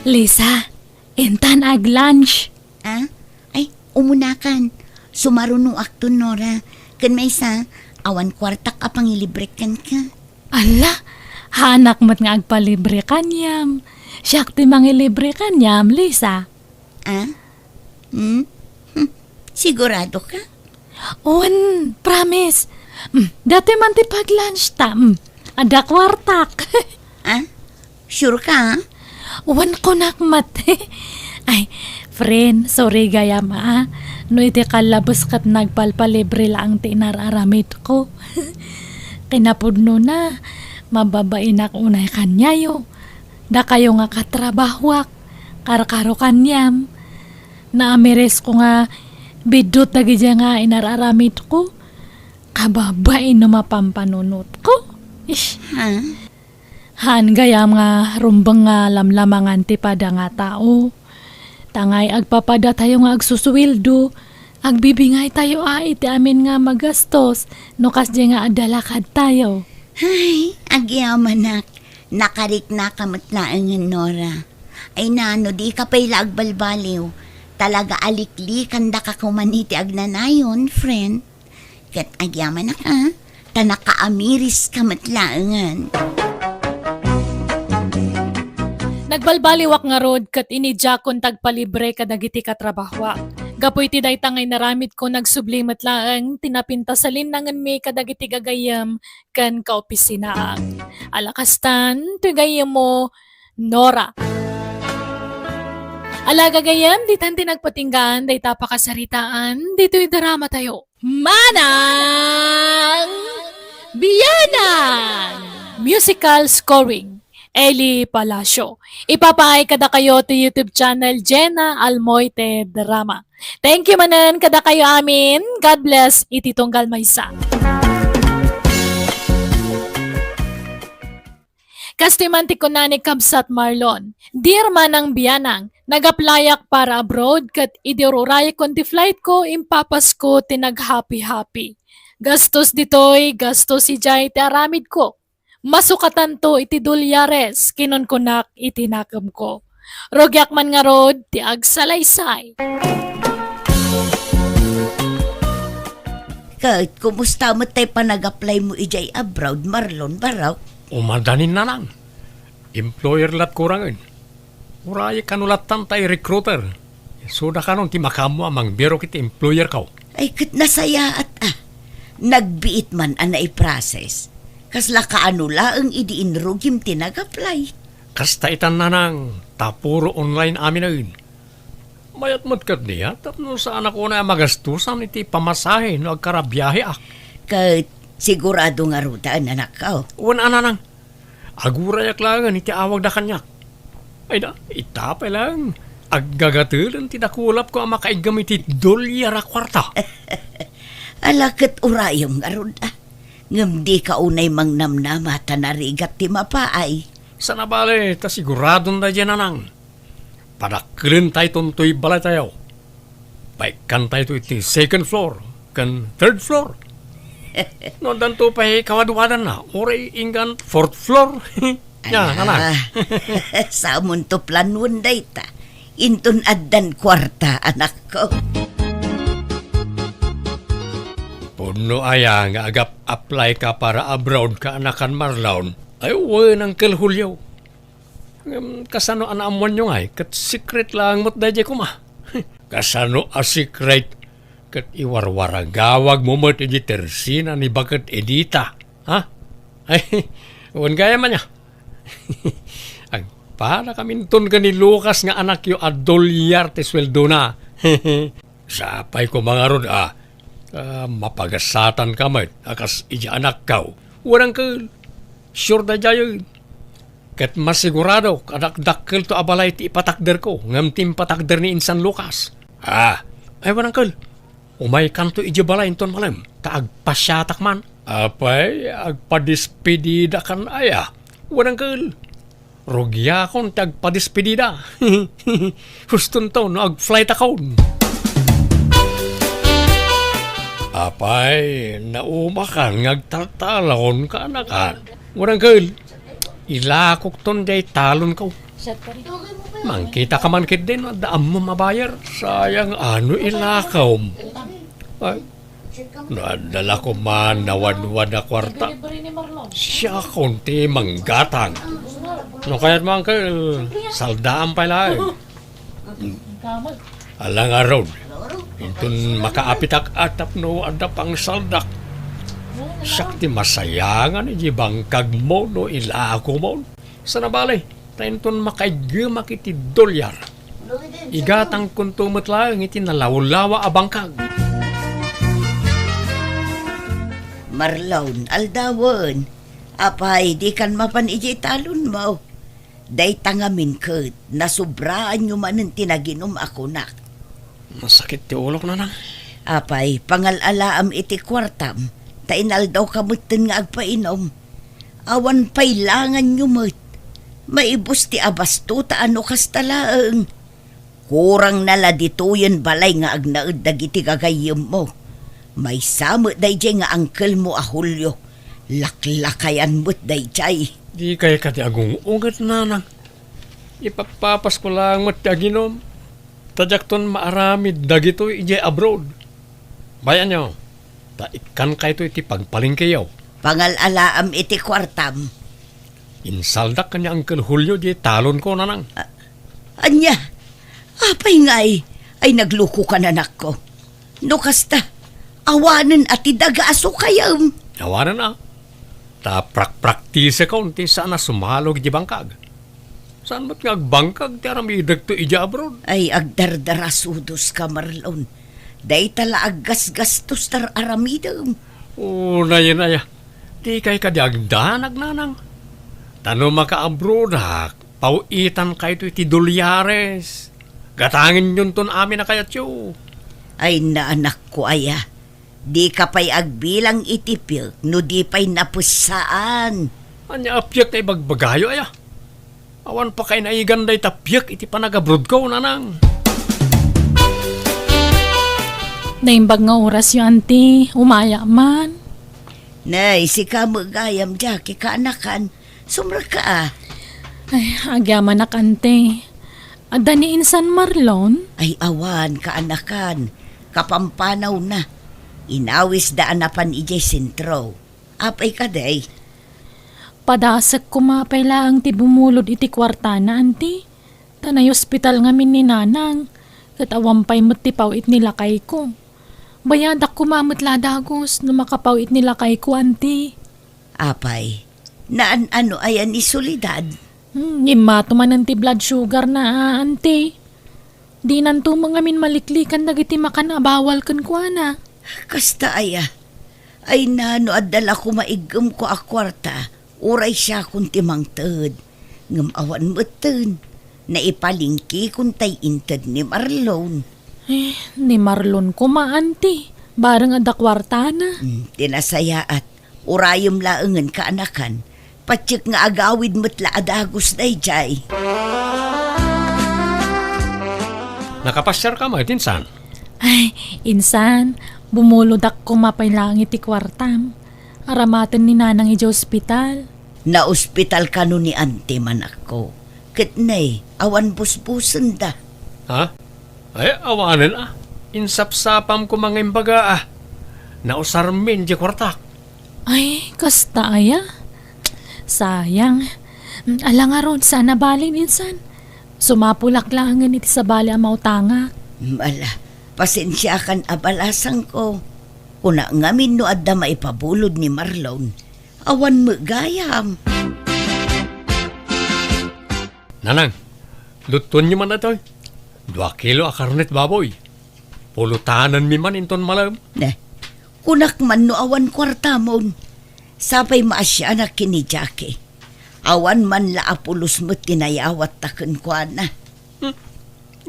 Lisa, intan ag-lunch. Ah? Ay, umunakan. Sumarunoakton, Nora. Ken maysa, awan kuartak a pangilibrek kenka. Ala, haanak met nga agpalibre kaniam. Siak ti mangilibre kaniam, Lisa. Ah? Hmm? Hmm. Sigurado ka? Wen, promise. Hmm, datoy man ti pag-lunch ta. Hmm, adda kuartak. Ah? Sure ka, ah? Wen, kunak met. Ay, friend, sorry gayam, ah. No iti kallabes ket nagpalpalibre laeng ti inar-aramidko. Kinapudnona, mababainak unay kaniayo. Dakayo nga katrabahoak, karkaro kaniam. Naamirisko nga biddut dagidiay nga inar-aramidko. Kababain no mapampanunotko. Ish. Ha? Haan gayam nga rumbeng nga lamlamangan ti pada nga tao. Tangay agpapadatayo nga agsusueldo, agbibingaytayo a iti amin nga magastos no kasdiay nga adda lakadtayo. Ay, agyamanak, nakariknaka met laengen, Nora. Ay na, no dika pay la agbalbaliw, talaga a liklikandaka koman iti agnanayon, friend. Ket agyamanak a, ta nakaamiriska met laengen. Nagbalbaliwak ngarud ket inidiakon ti agpalibre kadagiti katrabahoak. Gapu iti dayta nga inaramidko, nagsubli met laeng ti napintas a linnangenmi kadagiti gagayyem ken kaopisinaak. Ala kastan, ti gayyemmo, Nora. Ala gagayyem, ditan ti nagpatinggaan dayta a pakasaritaan ditoy dramatayo. Manang Bianang! Musical scoring, Eli Palacio. Ipapaay kadakayo ti YouTube channel Jenna Almoite Drama. Thank you manen kadakayo amin. God bless iti tunggal maysa. Kastoy man ti kuna ni Kabsat Marlon, "Dear Manang Bianang, nag-applyak para abroad ket idi ururayekon ti flight ko, impapasko ti naghapi-hapi. Gastos ditoy, gastos idiay ti aramidko. Masukatanto iti dolyares," kinunkunak iti nakemko. Rugiak man ngarud ti agsalaysay. Ket, kumusta met tay panag-apply mo idiay abroad, Marlon, barok? Umadanin, nanang. Employer lat kurangen. Uray kano lattan tay recruiter. Isuda kanon ti makaammo a mangbirok iti employer ko. Ay, ket nasayaat a. Nagbiit man a naiprocess. Kasla kaano laeng idi inrugim ti nag-apply? Kasta itan, nanang, ta puro online aminen. Mayat met ketdi a tapno saanak unay a magastosan iti pamasahe no agkarabiaheak. Ket sigurado ngaruden, anakko? Wen a, nanang. Agurayak laengen iti awagda kaniak. Ay da, ita pay laeng. Aggagatelen ti dakulapko a makaiggam iti dolyar a kuarta. Ala ket urayem ngarud a. Ngem dika unay mangnamnama ta narigat ti mapaay. Sana bale, ta siguradon daydiay, nanang. Padakkelentayton toy balaytayo. Paikkantayto iti second floor ken third floor. No addanto pay kawadwadanna, uray inggan fourth floor. Ya, ala, nanang. Samonto planuon dayta. Inton addan kuarta, anakko. Pudno aya nga agap-apply ka para abroad, kaanakan Marlon? Ay, wen, Uncle Julio. Ngem kasano a naammoanyo ngay ket secret laeng met daydiay koma? Kasano a secret? Ket iwarwaragawagmo met iti tersina ni Baket Edita, ha? Ay, wen gayam ania. Agpadakaminton ken ni Lucas nga anakyo a dolyar ti sueldona. Sapay koma ngarud a, a, mapagasatanka met a kas idiay anakko. Wen, Uncle, sure daydiayen. Ket masiguradok a dakdakkelto a balay ti ipatakderko ngem ti impatakder ni Insan Lucas. Ah. Ay, wen, Angkel. Umaykanto idiay balay inton malem, ta agpasiatak man. Apay, agpadispedidakan aya? Wen, Angkel. Rugiakon ti agpadispedida. Hustonto no agflightakon. Apay, naumakan nga agtaltalon, kaanakan. Wen, Angkel, ilakokton diay talonko. Mangkitaka man ketdin, adda ammom a buyer. Sayang, ano ilakawm? Ay, no adda la koma nawadwad a kuarta, siakon ti manggatang. No kayatmo, Angkel, saldaam pay laeng. Ala ngarud, inton makaapitak a tapno adda pangsaldak, siak ti masayangan iti bangkagmo no ilakomon. Sana bale, ta inton makaiggemak iti dolyar, igatangkonto met laeng iti nalawlawa a bangkag. Marlon, aldawen. Apay, dikan mapan idiay talonmo? Dayta ngamin ket, nasubraanyo manen ti naginum a kunak. Nasakit ti ulok, Nanang. Apay, pangal-alaam iti kuartam, ta inaldawka metten nga agpainum. Awan pay langanyo met. Maibus ti abasto ta ano kasta laeng. Kurangna la ditoyen balay nga agnaed dagiti gagayyemmo. Maysa met daydiay nga angkelmo a Julio. Laklakayan met daydiay. Dikay kadi agung-unget, Nanang. Ipappapasko laeng met ti aginum, ta diakton maaramid dagitoy idiay abroad. Bay-anyo, ta ikkankayto iti pagpalengkeyo. Pangal-alaam iti kuartam. Insaldak ken ni Angkel Julio diay talonko, Nanang. A-, ania? Apay ngay? Ay, naglukokan, anakko. No kasta, awanen a ti daga a sukayem. Awanen a. Ta prakpraktisekon ti saan a sumalog iti bangkag. Saan met nga agbangkag ti aramidekto idiay abroad? Ay, agdardarasudoska, Marlon. Dayta la aggasgastos ti ar-aramidem. O, nayen aya. Dikay kadi agdanag, Nanang. Ta no makaabroadak, paw-itankayto iti dolyares. Gatangenyonton amin a kayatyo. Ay, naanakko aya. Dika pay agbilang iti piek no di pay napessaan. Ania a piek nga ibagbagayo aya? Awan pakainaigan dayta piek iti panagabrodko, Nanang. Naimbag nga orasyo, Anti. Umaya man. Nay, sika met gayam, Jackie, kaanakan. Sumrekka a. Ay, agyamanak, Anti. Adda ni Insan Marlon? Ay, awan, kaanakan. Kapampanawna. Inawisda a napan idiay sentro. Apay kadi? Padasek koma pay laeng ti bumulod iti kuartana, Anti. Ta naiospital ngamin ni Nanang, ket awan pay met ti paw-it ni lakayko. Bayadak koma met la dagus no makapaw-it ni lakayko, Anti. Apay, naan-ano aya ni Soledad? Hmm, immato manen ti blood sugar na, Anti. Dinanto met ngamin maliklikan dagiti makan a bawal kenkuana. Kasta aya? Ay, nano adda la koma iggemko a kuarta, uray siakon ti mangted. Ngem awan metten, naipalingkikon tay inted ni Marlon. Eh, ni Marlon koma, Anti. Bareng adda kuartana. Hmm, ti nasayaat. Urayem laengen, kaanakan. Patiek nga agawid met la a dagus daydiay. Nakapasiarka met, Insan? Ay, Insan, bumulodak koma pay laeng iti kuartam. Aramaten ni Nanang idiay ospital. Naospital kano ni Anti, manakko. Ket ne, awan busbusenda. Ha? Ay, awanen a. Insapsapam koma nga imbaga a. Nausarmin diay kuartak. Ay, kasta aya? Sayang. Ala ngarud, saan a bale, Insan. Sumapulak laengen iti sabali a mautangak. Ala, pasensiakan a balasangko. Kuna ngamin no adda maipabulod ni Marlon. Awan met gayam. Nanang, luttuenyo man daytoy. Dua kilo a karnet baboy. Pulutanenmi man inton malem. Ne, kunak man no awan kuartamon. Sapay maasianak ken ni Jackie. Awan man la a pulos met ti nayawatta kenkuana. Hmm.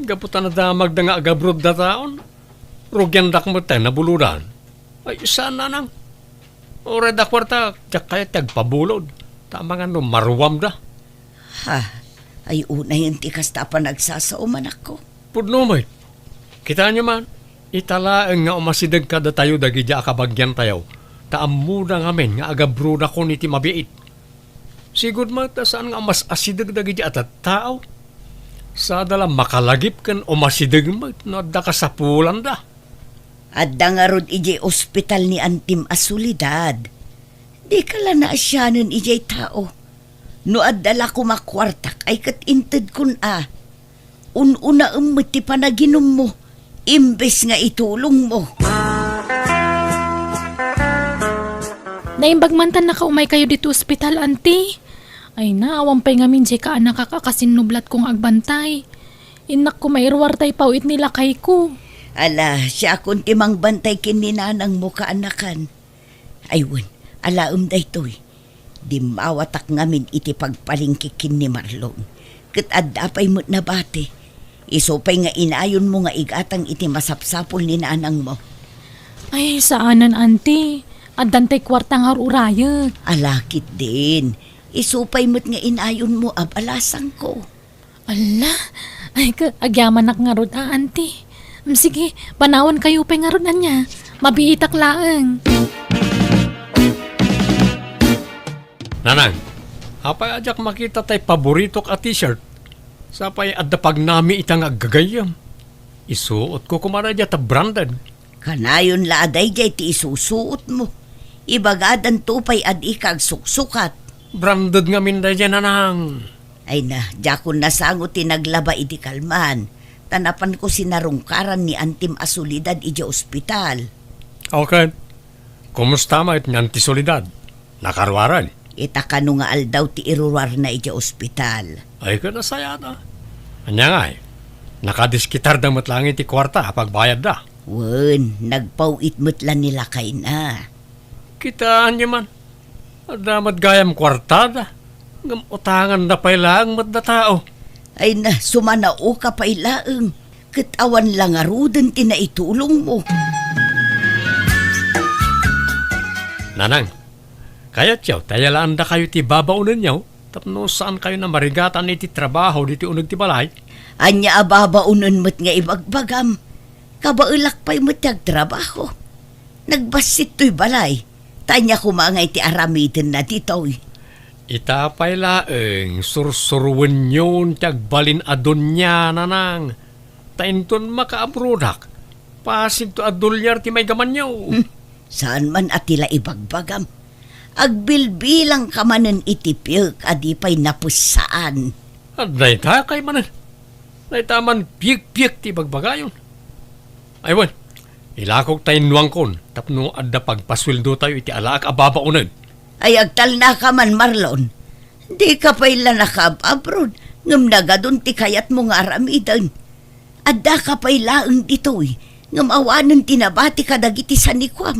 Gapu ta nadamagda nga agabrodda taon, rugiandak met tay nabulodan. Ay, saan, Nanang? Uray adda kuarta, diak kayat ti agpabulod. Ta amangan no maruamda. Ha, ay unayen ti kasta a panagsasao, manakko. Pudno met. Kitaenyo man, ita laeng nga umasideg kadatayo dagidi a kabagiantayo, ta ammoda ngamin nga agabrodakon iti mabiit. Sigud met ta saan nga umas-asideg dagidi a tattao. Sada la makalagip ken umasideg met no adda kasapulanda. Adda ngarud idiay ospital ni antim a Soledad. Dika la naasianen idiay tao. No adda la koma kuartak ay ket intedkon a. Un-unaem met ti panaginummo, imbes nga itulongmo. Naimbag man ta nakaumaykayo ditoy ospital, Auntie. Ay na, awan pay ngamin diay kaanakak a kasinnublatko nga agbantay. Innak koma iruar tay paw-it ni lakayko. Ala, siakon ti mangbantay ken ni nanangmo, kaanakan. Ay wen, alaem daytoy. Dimmawatak ngamin iti pagpalengke ken ni Marlon. Ket adda pay met nabati. Isu pay nga inayonmo nga igatang iti masapsapul ni nanangmo. Ay, saanen, Auntie. Addan tay kuarta nga ar-urayek. Ala ketdin. Isu pay met nga inayonmo a balasangko. Ala, ay, ka-, agyamanak ngarud a, Auntie. Mm, sige, panawankayo pay ngarud ania. Mabiitak laeng. Nanang, apay a diak makita tay paboritok a t-shirt? Sapay adda pagnami ita nga aggagayyem. Isuotko koma daydiay ta branded. Kanayon la a daydiay ti isusuotmo. Ibagadanto pay a dika agsuksukat. Branded ngamin daydiay, Nanang. Ay na, diakon nasango ti naglaba idi kalman, ta napanko sinarungkaran ni antim a Soledad idiay ospital. Okay. Kumusta met ni Auntie Soledad? Nakaruaren? Ita kano nga aldaw ti iruruarna idiay ospital. Ay, ket nasayaat. Ania ngay? Nakadiskitarda met laeng iti kuarta a pagbayadda. Wen, nagpaw-it met la ni lakayna. Kitaenyo man, adda met gayam kuartada, ngem utanganda pay laeng met datao. Ay na, sumanaoka pay laeng, ket awan la ngaruden ti naitulongmo. Nanang, kayatyo ta yalaandakayo ti babaonenyo tapno saankayo a marigatan iti trabaho ditoy uneg ti balay? Ania a babaonen met nga ibagbagam? Kabaelak pay met ti agtrabaho. Nagbassit toy balay. Ta ania koma ngay ti aramidenna ditoy? Ita pay laeng, sursuroenyon ti agbalin a donia, Nanang. Ta inton makaabrodak, pasigto a dolyar ti maigamanyo. Hmm, saan man a ti la ibagbagam. Agbilbilangka manen iti piek a di pay napessaan. Adda ita kay manen. Dayta man piekpiek ti ibagbagayon. Ay wen, ilakok ta innuangkon tapno adda pagpasueldotayo iti alaak a babaonen. Ay agtalnaka man, Marlon. Dika pay la nakaab-abrod, ngem nagadun ti kayatmo nga aramiden. Addaka pay laeng ditoy, ngem awanen ti nabati kadagiti sanikuam.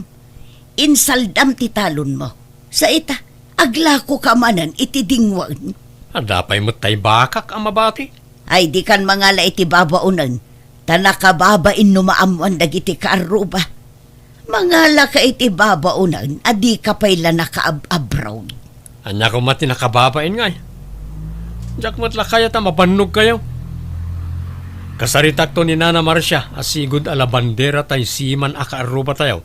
Insaldam ti talonmo. Sa ita, aglakoka manen iti dingwen. Adda pay met tay bakak a mabati. Ay, dikan mangala iti babaonen, ta nakababain no maammoan dagiti kaarruba. Mangalaka iti babaonen a dika pay la nakaab-abrod. Ania koma ti nakababain ngay? Diak met la kayat a mabannogkayo. Kasaritakto ni Nana Marcia a sigud a labandera tay siman a kaarrubatayo.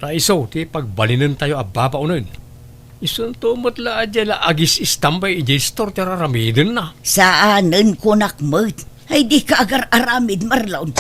Ta isu ti pagbalinentayo a babaonen. Isunto met la a diay la agis-istambay idiay store ti ar-aramidenna. Saanen, kunak met. Ay, dika agar-aramid, Marlon.